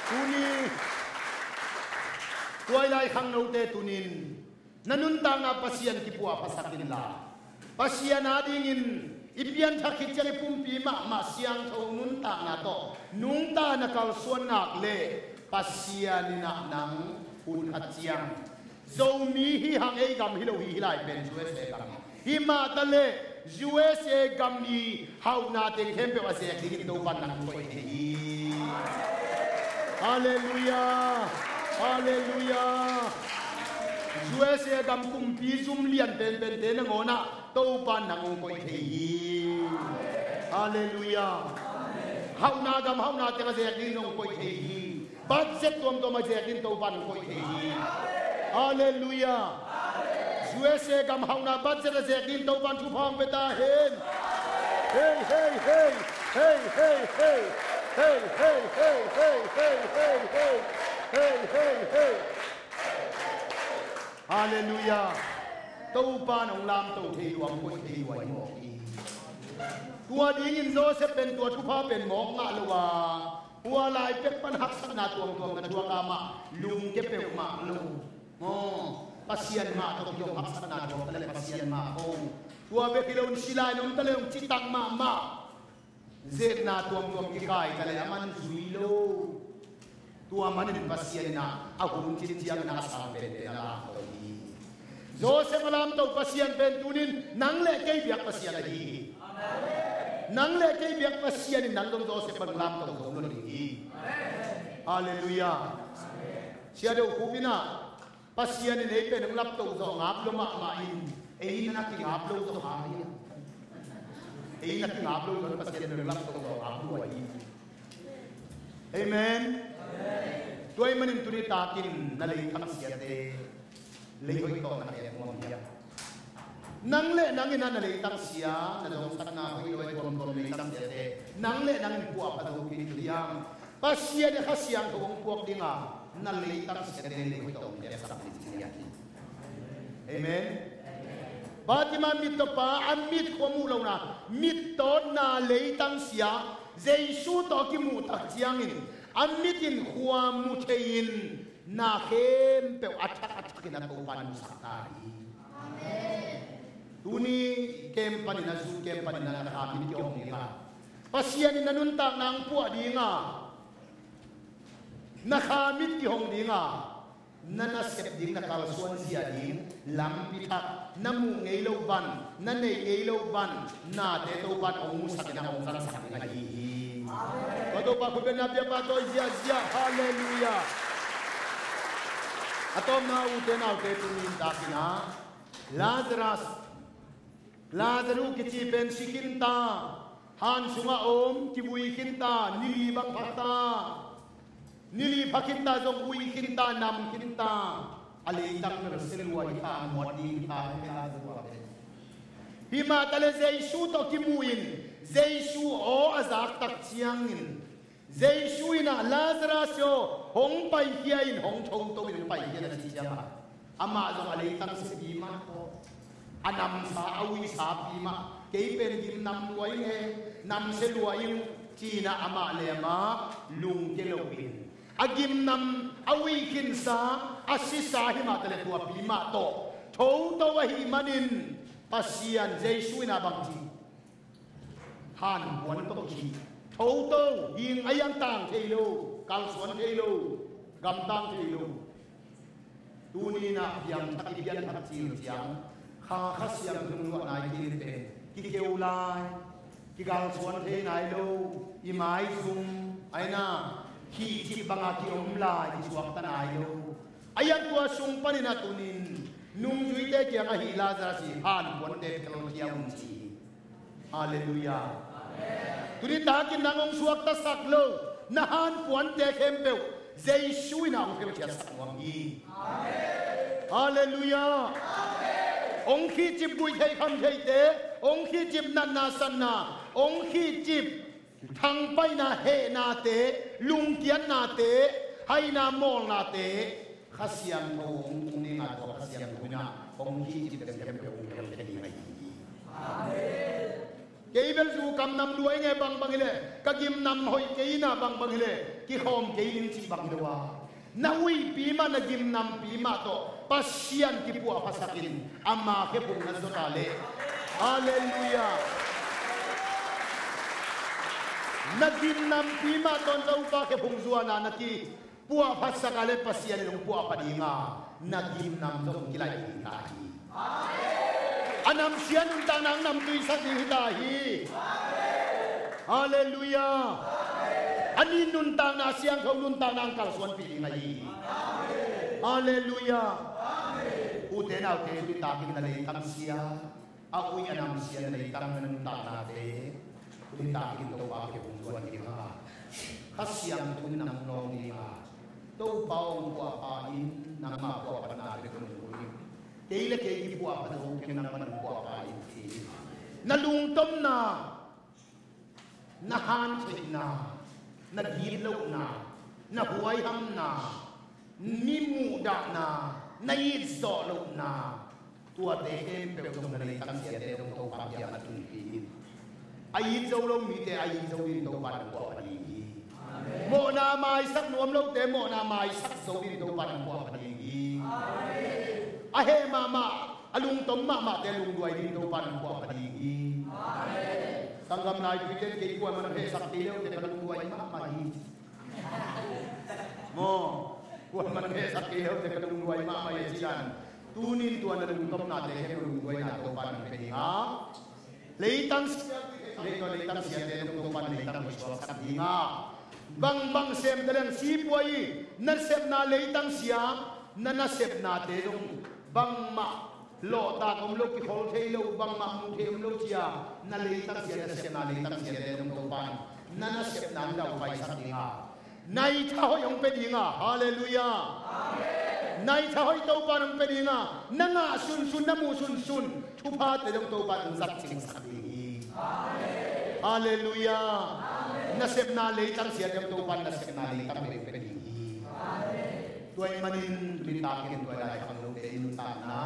Tuni tuailai khangnote tunin na nuntakna Pasian kipuahphasak inla, Pasian adingin i pianthak khit ciang i pumpi mahmah siangtho nuntakna tawh nungta na kalsuan nak le Pasian in ah nang hun khat ciang, Zomi hi hang, ei gam hi lo hi, hih lai pen U S A gam, hih mah ta le U S A gam i hauhna teng khempeuh a zek dingin Topa in nang koih thei hi. Halleluiah. Halleluiah. U S A gam kumpi zum lian penpente nangawn ah Topa in nang hong koih thei hi. Halleluiah. Hauhna gam hauhna teng a zek dingin hong koih thei hi. Budget tuamtuam a zek dingin Topa in hong koih thei hi. Halleluiah. U S A gam hauhna budget a zek dingin Topa in thupha hong pia ta hen. Hei, hei, hei. Hei, hei, hei. Hei, hei, hei. Halleluiah. Topa in hong lamto thei lua, hong koih thei lua hi mawk hi. Tua dingin Joseph pen tua thupha pen mawk ngah lo a, hua lai pek pan haksatna tuamtuam na thuak a mah lungkia peuhmah lo. Aw, Pasian mah tawh kidong haksatna thuak ta le Pasian mah ko. Tua bek hi lo in sila in om ta le hong citak mahmah. Zetna tuamtuam kikai ta le a man zui lo. Tua manin Pasian in ah a hun cin ciangin a sang penpen a lamto hi. Joseph a lamto Pasian pen tunin nang le kei biak Pasian ahi hi. Nang le kei biak Pasian in nang zong Joseph bang lamto zo lo ding hi. Halleluiah. Sia deuh khupin ah Pasian in ei pen hong lapto zawh ngap lo mahmah in, ei in a na kingap lo zawh kha hi. Ei in a kingap lo zawh Pasian in hong lapto zawh ngap lo hi. Amen. Tua ahih manin tuni takin na leitang siate lei hoih tawh na khek nuam hiam? Nang le nang in a na leitang sia, na zongsatna hoih lo a tuamtuam leitang siate nang le nang in puahpha zo kei thei hiam? Pasian in Kha Siangtho hong puak ding a, na leitang siate lei hoih tawh hong piaksak ding hi. Amen. Bartima mittawpa a mit khua muh lohna, mittawtna leitang sia Jesu tawh a kimuh tak ciangin a mit in khua mu thei-in na khempeuh a thak a thakin a Topa in musak ta hi. Tuni kem panin a zu kem panin a na kha mit kihong ding a, Pasian in na nuntakna hong puah ding a, na kha mit kihong ding a, na nasep ding, na kalsuan zia ding lampi thak na muh ngei lo van, na neih ngei lo van nate Topa in hong musak in a hong zangsak ding ahi hi. Tua Topa khutbetna biapa tawi ziahziah. Halleluiah. A tawpna, ute naute, tuni takin ah Lazarus, Lazarus kici pen si khin ta, han sungah om, kivui khin ta, ni li bang pha ta, ni li pha khin ta zong ui khin ta, nam khin ta, a leitang bel sia lua hi ta, muat ding hi ta, hi Lazarus a pen. Hi mah taleh Jesu tawh kimu in, Jesu aw a zak tak ciangin, Jesu in ah Lazarus aw, hong paikhia in, hong thoto in, hong paikhia in a cih ciangah, amah zong a leitang siapi mah tawh, a namsa, a uisapi mah, kei pen gimnam lua ing e, namsia lua ing, ci-in ah amah le amah lungkia loin, a gimnam, a ui khinsa, a sisa hi mah taleh tuapi mah tawh thoto ahih manin Pasian, Jesu in ah bang ci? Hanpuan tawh kici. Thoto, hing a iang tang thei lo, kalsuan thei lo, gamtang thei lo. Tuni-in ah piangthak i pianthak cil ciang, Kha, Kha Siangtho luahna i kil pen, kikeu lai, kigalsuan thei nai lo, i maizum, aina, khihcip banga kiom lai, kisuakta nai lo. A iang tua sung panin ah tunin, nungzuite kiangah hih Lazarus i hanpuante phelkhia un ci hi. Halleluiah. Tuni takin nang hong suaktasak lo, na hanpuante khempeuh Jesu in ah hong phelkhiatsak nuam hi. Halleluiah. Hong khihcip guih theih kham theihte, hong khihcip natna satna, hong khihcip thangpaihna hehnate, lungkiatnate, haina mawlnate, Kha Siangtho hong tung ding a, tua Kha Siangtho in ah hong khihcip teng khempeuh hong phelkhia ding ahi hi. Amen. Kei bel zu kam nam lua ing e, bangbang hileh ka gimnam hoih kei in ah, bangbang hileh kikhawm kei ning cih bang hi lo a, na uipi mah, na gimnampi mah tawh Pasian kipuahphasak in, ama khephung na zot a leh. Halleluiah. Na gimnampi mah tawh Topa khephung zuan a na ki puahphatsak a leh Pasian in hong puahpha ding a, na gimnam zong kilaih ding ta hi. A namsia nuntakna hong namtuisak ding hi ta hi. Halleluiah. A nin nuntakna, siangtho nuntakna hong kalsuanpih ding ahi hi. Halleluiah. Ute naute, tuni takin na leitang sia, a ui a namsia na leitang na nuntaknate, tuni takin Topa khephung zuan ding a, Kha Siangtho in nang nawng ding a, Topa aw hong puahpha in, nangmah puahphatna bek hong nungkul in, kei le kei kipuahphat zo keng, nangmah nong puahpha in ci in. Na lungtomna, na hantheihna, na gitlohna, na huaihamna, mi muhdahna, na itzawh lohna, tuate khempeuh zong na leitang siate zong Topa kiangah tunpih in. A it zo lo mite a it zo dingin Topa in hong puahpha ding hi. Mawhna maisak nuam lote mawhna maisak zo dingin Topa in hong puahpha ding hi. A heh mahmah, a lungtom mahmahte lungduai dingin Topa in hong puahpha ding hi. Sanggam Laipuite in kei kuamah hong hehsak kei leute ka lungduai mahmah hi. Maw, kuamah hong hehsak kei leute ka lungduai mahmah hi a ci dan, tunin tua na lungtomnate khempeuh lungduaina Topa in hong pia ding a, leitang sia, leitang siate zong Topa in leitang hoih suaksak ding a, bangbang sem ta leng sipuai i nasepna leitang sia, na nasepnate zong bangmah lawhtak om lo, kikhol thei lo, bangmah mu thei om lo cia, na leitang sia, nasepna leitang siate zong Topa in na nasepna hong daupaisak ding a, naitha hoih hong pia ding a. Halleluiah. Naitha hoih Topa in hong pia ding a, na ngah sunsun, na muh sunsun thuphate zong Topa in hong zat cingsak ding hi. Halleluiah. Nasepna leitang siate zong Topa in nasepna leitang hoih hong pia ding hi. Tua ahih manin tuni takin tua lai khang lote i nuntakna,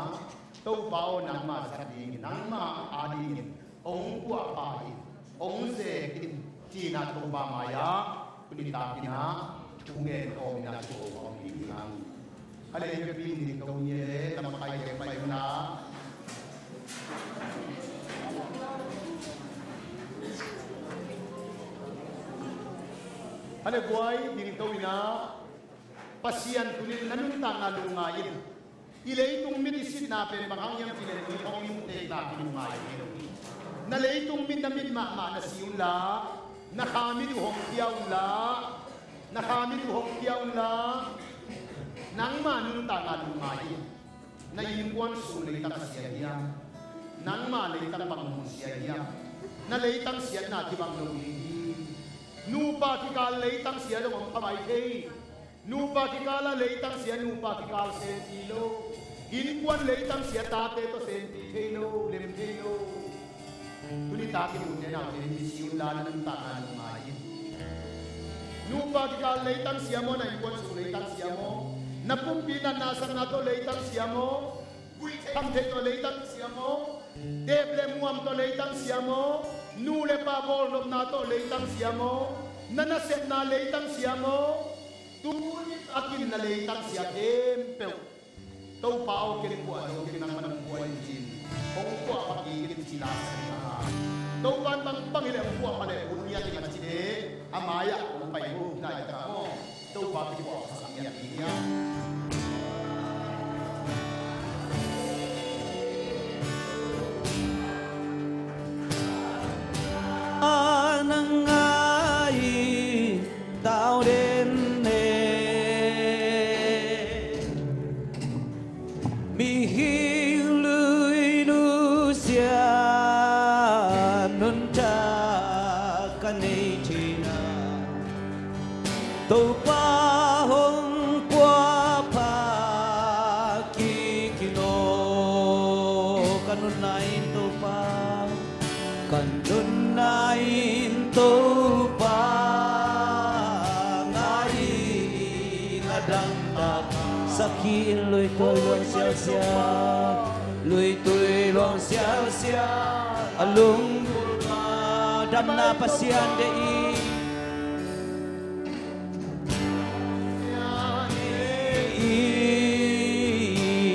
Topa aw, nangmah zat dingin, nangmah a dingin hong puahpha in, hong zek in, ci-in ah Topa mai-ah tuni takin ah thu ngen khawm in ah thu ko khawm ding hi hang. A lei vekpi in ding ko ni e, na makaite pai un la. A le guai ding ko in ah, Pasian tuni-in na nuntakna lungngai in. I leitung mit i sitna pen bang hang hiam cih leh mi hong i muhte i tak i lungngai hi lo hi. Na leitung mit, na mit mahmah na si un la, na kha mit uh hong khia un la, na kha mit uh hong khia un la, Nangma nuntakna nungma hi. Na innkuan sung leitang sia hiam? Nangma leitang bang mun sia hiam? Na leitang siatna kibang lo ding hi. Nupa kikal leitang sia zong om kha mai thei. Nupa kikal a leitang sia nupa kikal senpi lo. Innkuan leitang sia tate tawh senpi thei lo, lem thei lo. Tuni tak i nute naute misi un la, na nuntakna nungma hi. Nupa kikal leitang sia maw, na innkuan sung leitang sia maw? Na pumpi natna sakna tawh leitang sia maw? Guih tham theih tawh leitang sia maw? Tep le muam tawh leitang sia maw? Nu le pa bawlnopna tawh leitang sia maw? Na nasepna leitang sia maw? Tuni takin na leitang sia khempeuh Topa aw, ken puah zo keng, nangman hong puah in ci-in hong puahpha kik in ci la sa hi a. Topa in bang bang hi leh hong puahpha leh hun ngiat ding a ci leh a mai-ah hong pai uh, nai tak a maw? Topa kipuahpha sak ngiat ding hi a. A nang ngai tau den ne. Mihing lui nusia nuntak ka nei theihna, Topa hong puahpha kik in aw. Ka nunna in Topa, ka nunna in Topa, ngai in a dangtak. Sakhi in luitui luang sialsial, luitui luang sialsial a lunggulh ma, damna Pasian deih in.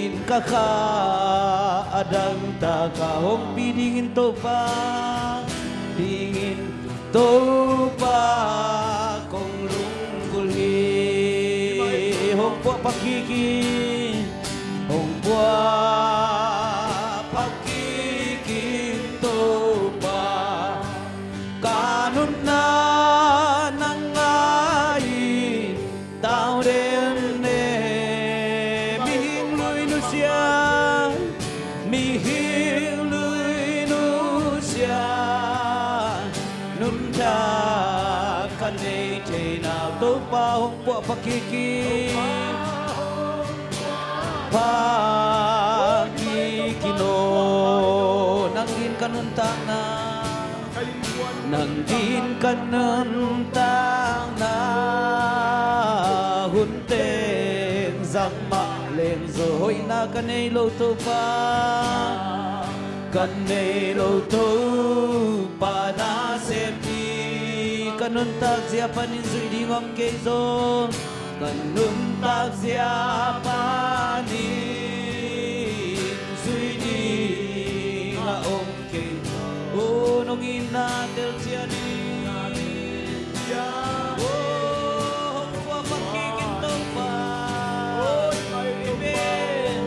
In ka kha a dangtak a hong pi dingin Topa, dingin Topa kong lunggulh hi. Hong puahpha kik in, hong puahpha kik in Topa. Ka nunna nang ngai in tau den ne. Mihing lui nusia, mihing lui nusia nuntak ka nei theihna, Topa hong puahpha kik in, pha kik in aw. Nang ding ka nuntakna, nang ding ka nuntakna, hun teng zang mah leng zaw, hoihna ka nei lo Topa, ka nei lo Topa na sem hi. Ka nuntak zia panin zui ding om kei zaw, ka nuntak zia panin zui ding a om kei. O, nong itna telcian in. O, hong puahpha kik in Topa. Amen.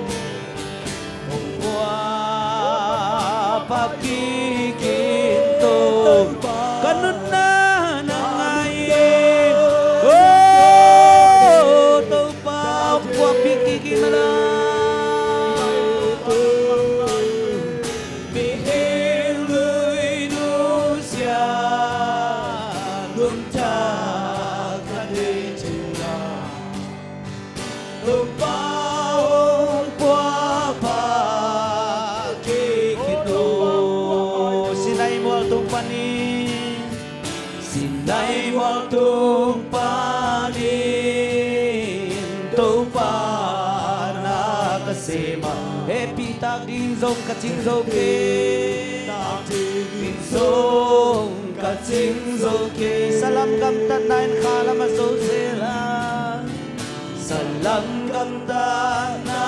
Hong puahpha kik in Topa. Ka nunna nang ngai in. O, Topa, hong puahpha kik in a la. Mihing lui nusia nuntak ka nei theihna, Topa hong puahpha kik in aw. Sinai mual tung panin, Sinai mual tung panin Topa na ka sem a, hehpih tak ding zong ka cing zo kei. Tak ding zong ka cing zo kei. Salam gamtatna in khalam a zo zel a, salam gamtatna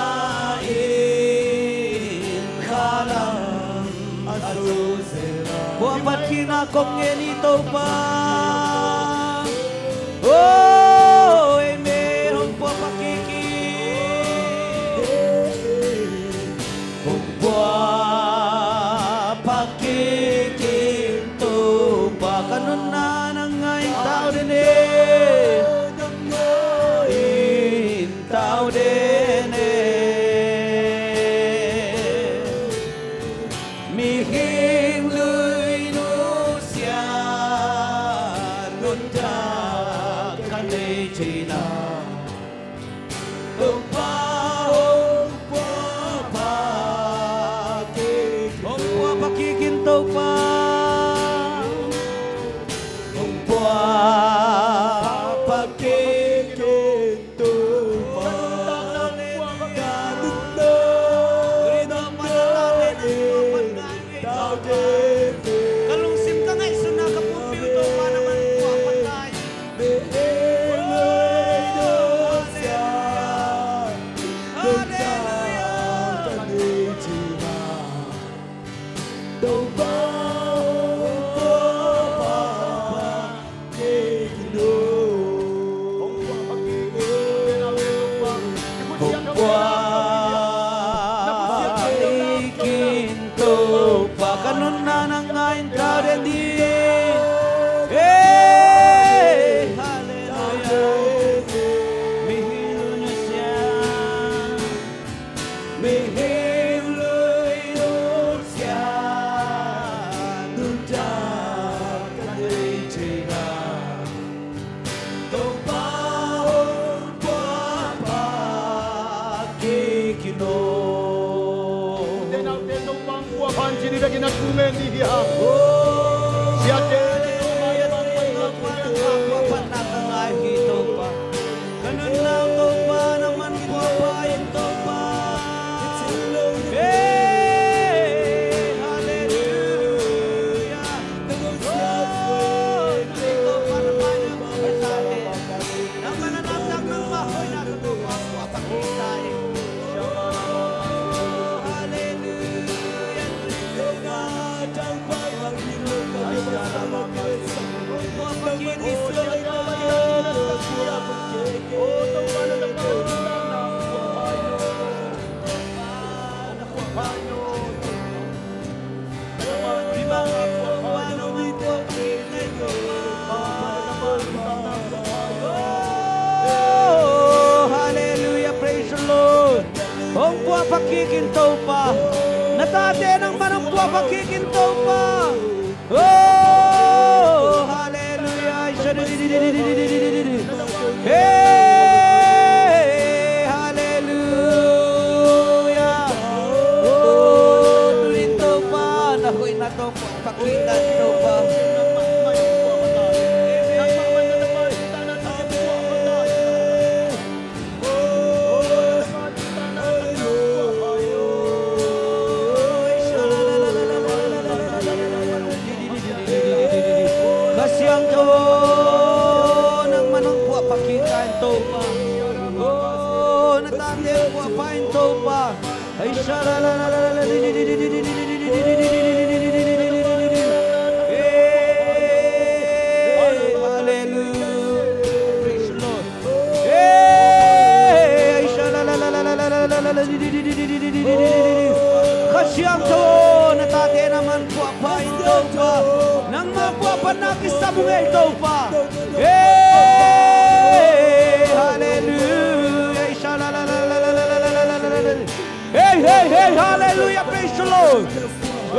in khalam a zo zel a. Puahphat kikna kong ngen hi Topa. O, amen. Hong puahphat kik in. Hong puahphat kik in Topa, ka nunna nang ngai in tau den e. Nang ngai in tau den. Topa. Hong puahpha kik in Topa. Ka lungsim ka ngaihsutna ka pumpi uh Topa na man puahpha ta in. Halleluia. Ka nunna nang ngai in tau den ding. Hey, halleluia. Mihing lui nusia, mihing lui nusia, nuntak ka deih thei a. Topa hong puahpha kik in aw. Te naute Topa hong puahpha in ci ni, bek in a thu ngen ni hi hang. Siate Topa. Ka nunna Topa nang man puahpha in Topa. Hey, halleluia. Oh, hallelujah, praise the Lord. Hong puahpha kik in Topa. Na tate nang man hong puahpha kik in Topa. Oh, hallelujah. Hey, hallelujah. Oh, tuni in Topa, na hoihna tawh puahpha kik in Topa. Kha Siangtho nang man hong puahpha kik in Topa. Oh, na tate puahpha in Topa. Hallelujah. Praise the Lord. Hey, Kha Siangtho, na tate nang man puahpha in Topa. Nangma puahphatna kisam ung ei Topa. Hey, hallelujah. Hey, hey, hey, hallelujah, praise the Lord. Oh,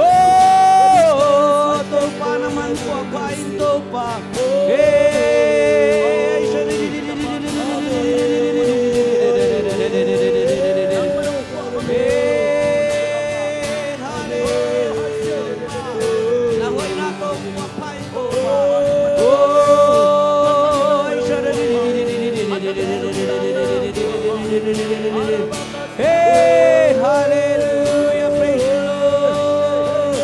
Topa nang man puahpha in Topa. Hey, hey, hallelujah. Na hoihna tawh puahpha in Topa. Oh, hey, hallelujah, praise the Lord.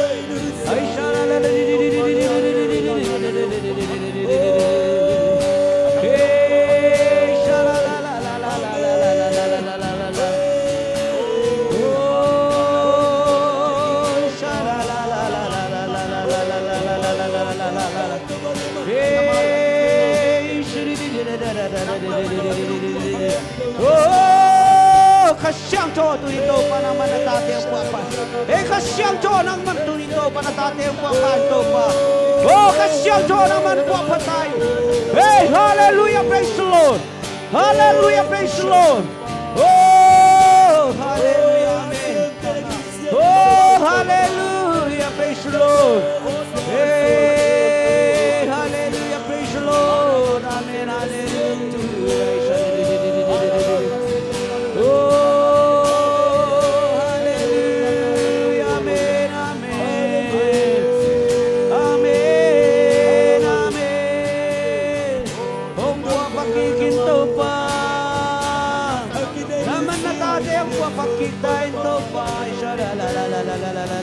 Hey, sha-la-la-la-la-la-la-la-la-la-la-la. Oh, sha-la-la-la-la-la-la-la-la-la-la-la-la. Hey, shri-di-di-da-da-da-da-da-da-da-da-da. Oh, Kha Siangtho, tuni Topa nang man na tate puahpha. Hey, Kha Siangtho nang man tuni Topa na tate puahpha Topa. Oh, Kha Siangtho nang man puahpha ta in. Hey, hallelujah, praise the Lord. Hallelujah, praise the Lord. Oh, hallelujah, amen. Oh, hallelujah, praise the Lord. Hey, hallelujah, praise the Lord. Amen, hallelujah. Oh, hallelujah, amen, amen. Hong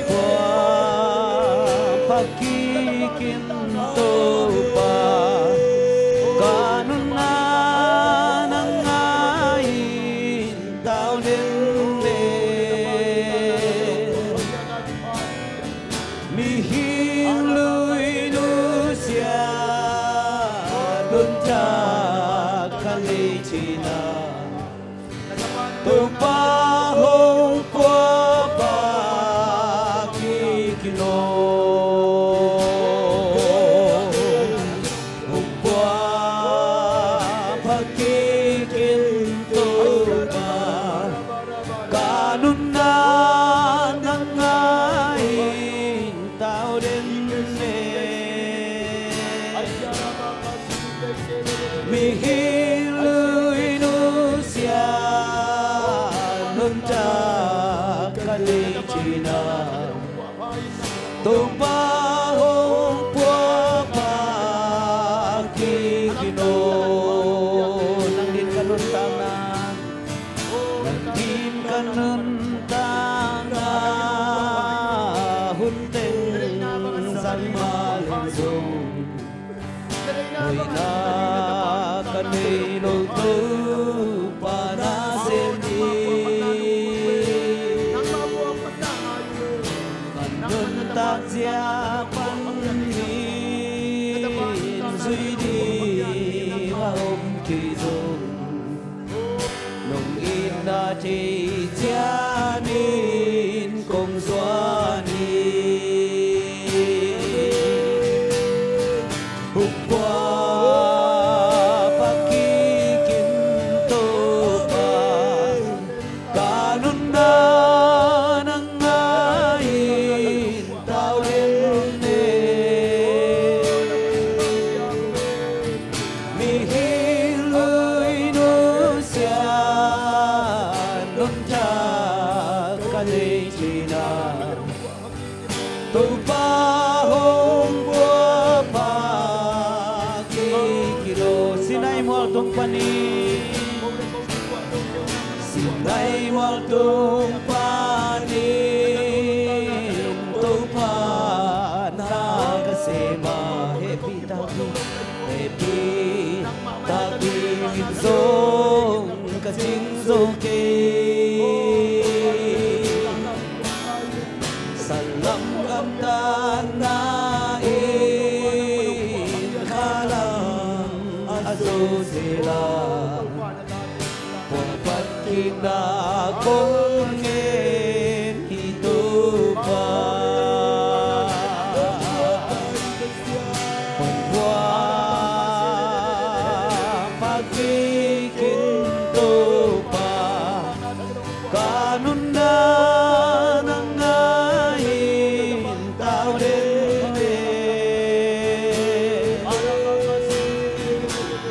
puak pakik in Topa, ka nunna nang ngai in tau den den. Mihing lui nusia nuntak ka nei cihna, Topa hong puak pakik in aw. Hong puak pakik in Topa, ka nunna nang ngai in tau den den. Mihing lui nusia nuntak ka nei cihna, Topa hong puak pakik in aw. Nang din ka nuntakna, nang din ka nuntakna, hun teng zan mah leng zong, hoihna ka nei lo Topa na sem ding. Ka nuntak zia panin zui ding a om kei zong, nong itna thei ciangin kong zuan hi. Hong puak pakik in Topa, ka nunna nang ngai in tau den den. Mihing lui nusia nuntak ka nei cihna, Topa hong puak pakik in aw. Sinai mual tung panin, Sinai mual tung panin Topa na ka sem a, hehpih tak ding, hehpih tak dingin zong ka cing zo kei. Sanlam gamtatna in khalam a zo zel a, puakpat kikna kong ngen hi Topa. Hong puak pakik in Topa, ka nunna nang ngai in tau den den.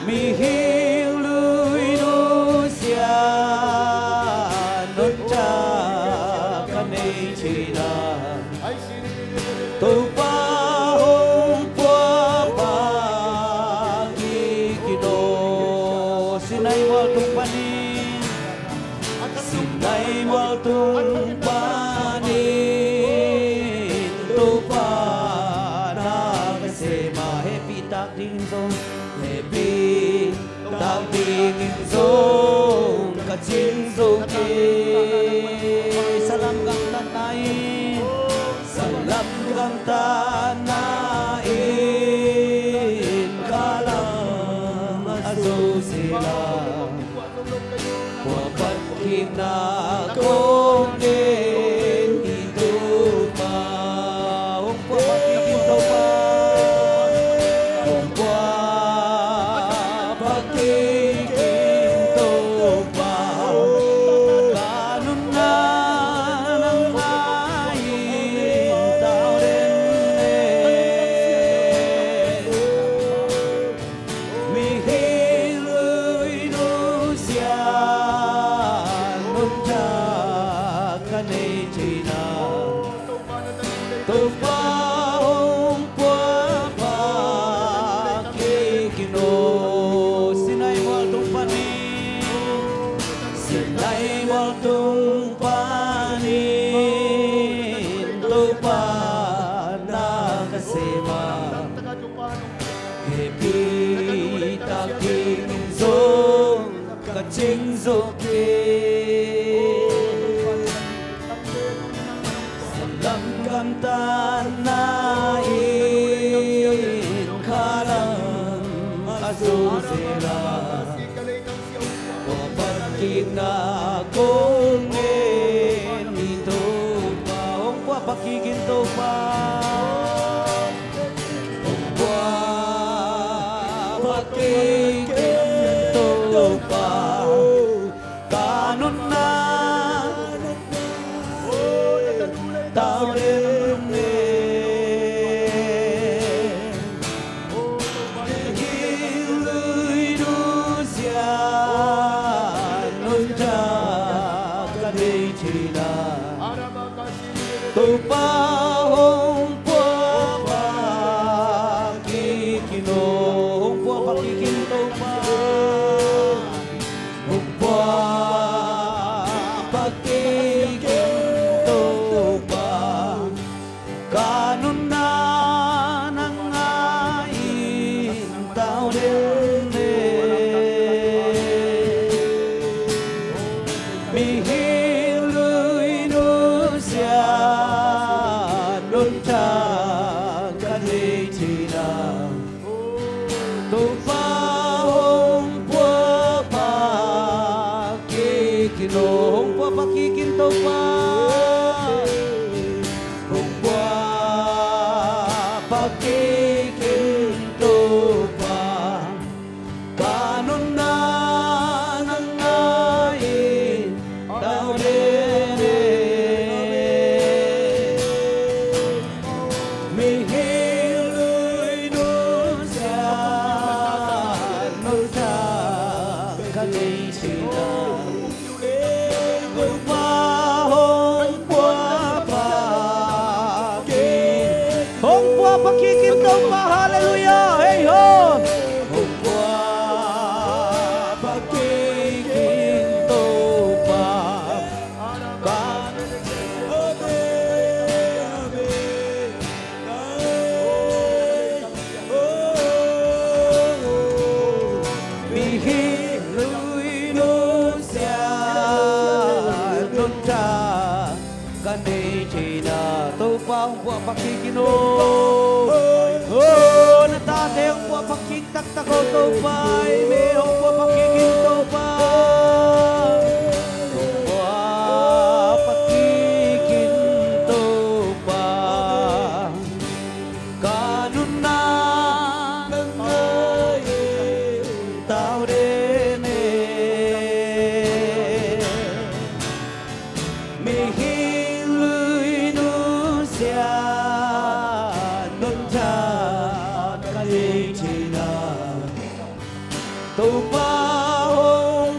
Mihing lui nusia nuntak ka nei cihna, Topa hong puak pakik in aw. Sinai mual tung panin, Sinai mual tung panin Topa na ka sem a, hehpih tak dingin zong, hehpih tak dingin zong ka cing zo kei. Sanlam gamtatna in, sanlam gamtatna in khalam a zo zel a, puakpat kikna kong ngen hi Topa. Hong puak pakik in Topa. Hong puak pakik in Topa, ka nunna nang ngai in tau den den. Topa hong puak phak kik in aw. Sinai mual tung panin, Sinai mual tung panin Topa na ka sem a, hehpih takin zong ka cing zo kei. Salam gamtatna in khalam a zo zel a, kua bang kikna kong ngen hi Topa. Hong puak phak kik in Topa. Hong puak phak kik in Topa, ka nunna tau den e. Hih lui nusia nuntak ka deih theihna, Topa hong puak phak kik in aw. Hong puak phak kik in Topa. Hong puak phak kik in Topa, ka nunna nang a in tau den e. Mihing lui nusia nuntak ka deih theihna, Topa hong puak phak kik in aw. Hong puak phak kik in Topa. Hong puak phak kik in Topa, ka nunna nang a in tau den e. Mihing lui nusia nuntak ka deih theihna, Topa hong puak phak kik. Hong puak phak kik in Topa. Halleluiah. Hei ho. Hong puak phak kik in Topa. Ka Mihing lui nusia nuntak ka deih theihna, Topa hong puak phak kik in aw. Oh, na tate hong puak phak kik taktak aw Topa. Amen. Hong puak phak kik in Topa. Hong puak phak kik in Topa. Ka nunna nang a in tau den e. Mihing lui nusia nuntak ka deih theihna, Topa hong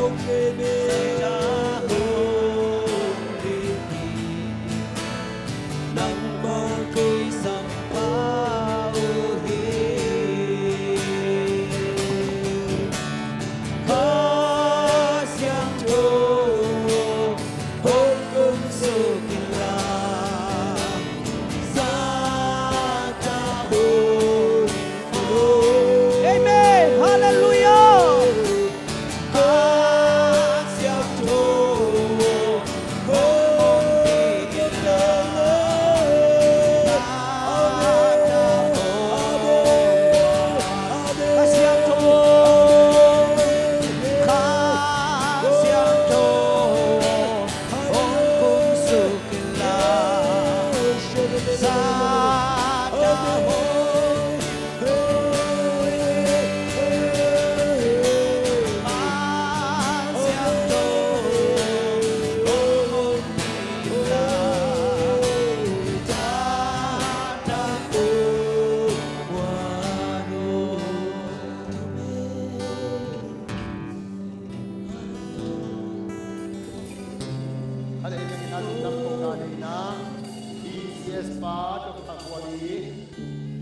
Amen. Hallelujah.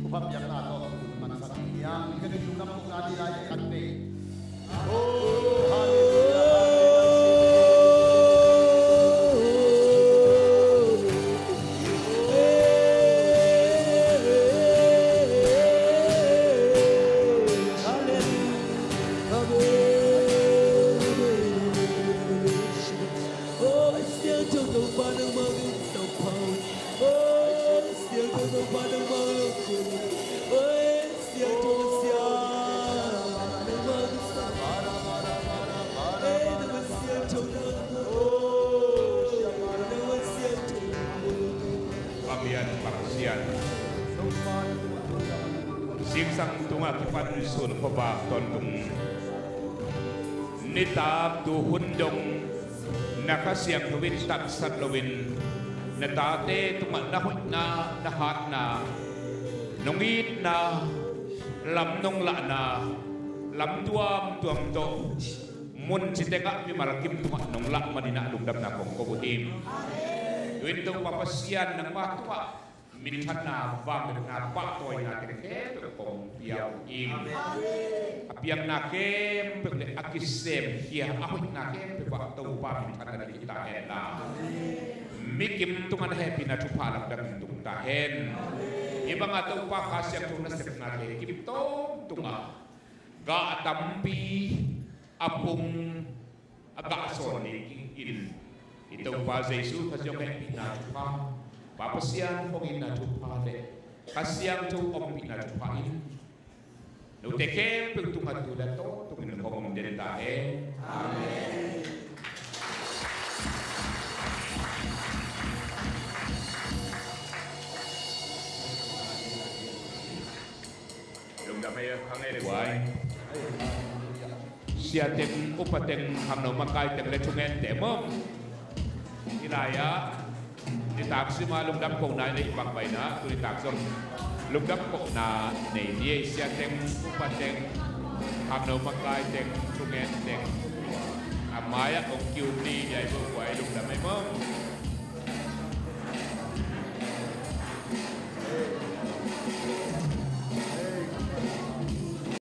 Thupha piakna tawh mansak hiam? Ka nih lungdam kohna ding lai khat nei. Oh, hallelujah, hallelujah. Pasian, Pasian. Singsang tungah kipan sun khuavak tawntung nitak tuhun dong na Kha Siangtho in tatsat loin na tate tungah na hoihna, na hatna, nong itna, lam nong lahna, lam tuamtuam tawh mun ci tengah mimal kim tungah nong lah manin ah lungdamna kong ko uh hi. Tu-in Topa Pasian nangmah tungah minthanna, vangliatna, pahtawina teng khempeuh kong pia uh hi. A piakna khempeuh le a kisemkhia a hoihna khempeuh ah Topa minthanna ding hi ta hen la, mi kim tungah na hehpihna thupha lamdang in tung ta hen. Hih banga Topa Kha Siangtho nasepnate kim tawntungah gah a tampi a pung a gah sawn dingin i Topa Jesu Khazih hong hehpihna thupha, Pa Pasian hong itna thupha le Kha Siangtho ompihna thupha in note khempeuh tungah tu le tawntungin hong om den ta hen. Amen. Lungdam ei, khang ei le guai. Sia teng, upa teng, khangno makai teng le thungente maw? Hih lai-ah nitak sima lungdam kohna i neih bang baina tu nitak zong lungdam kohna nei ni ei. Sia teng, upa teng, khangno makai teng, thungen teng, a mai-ah hong ki-um ni ei, guai lungdam ei maw?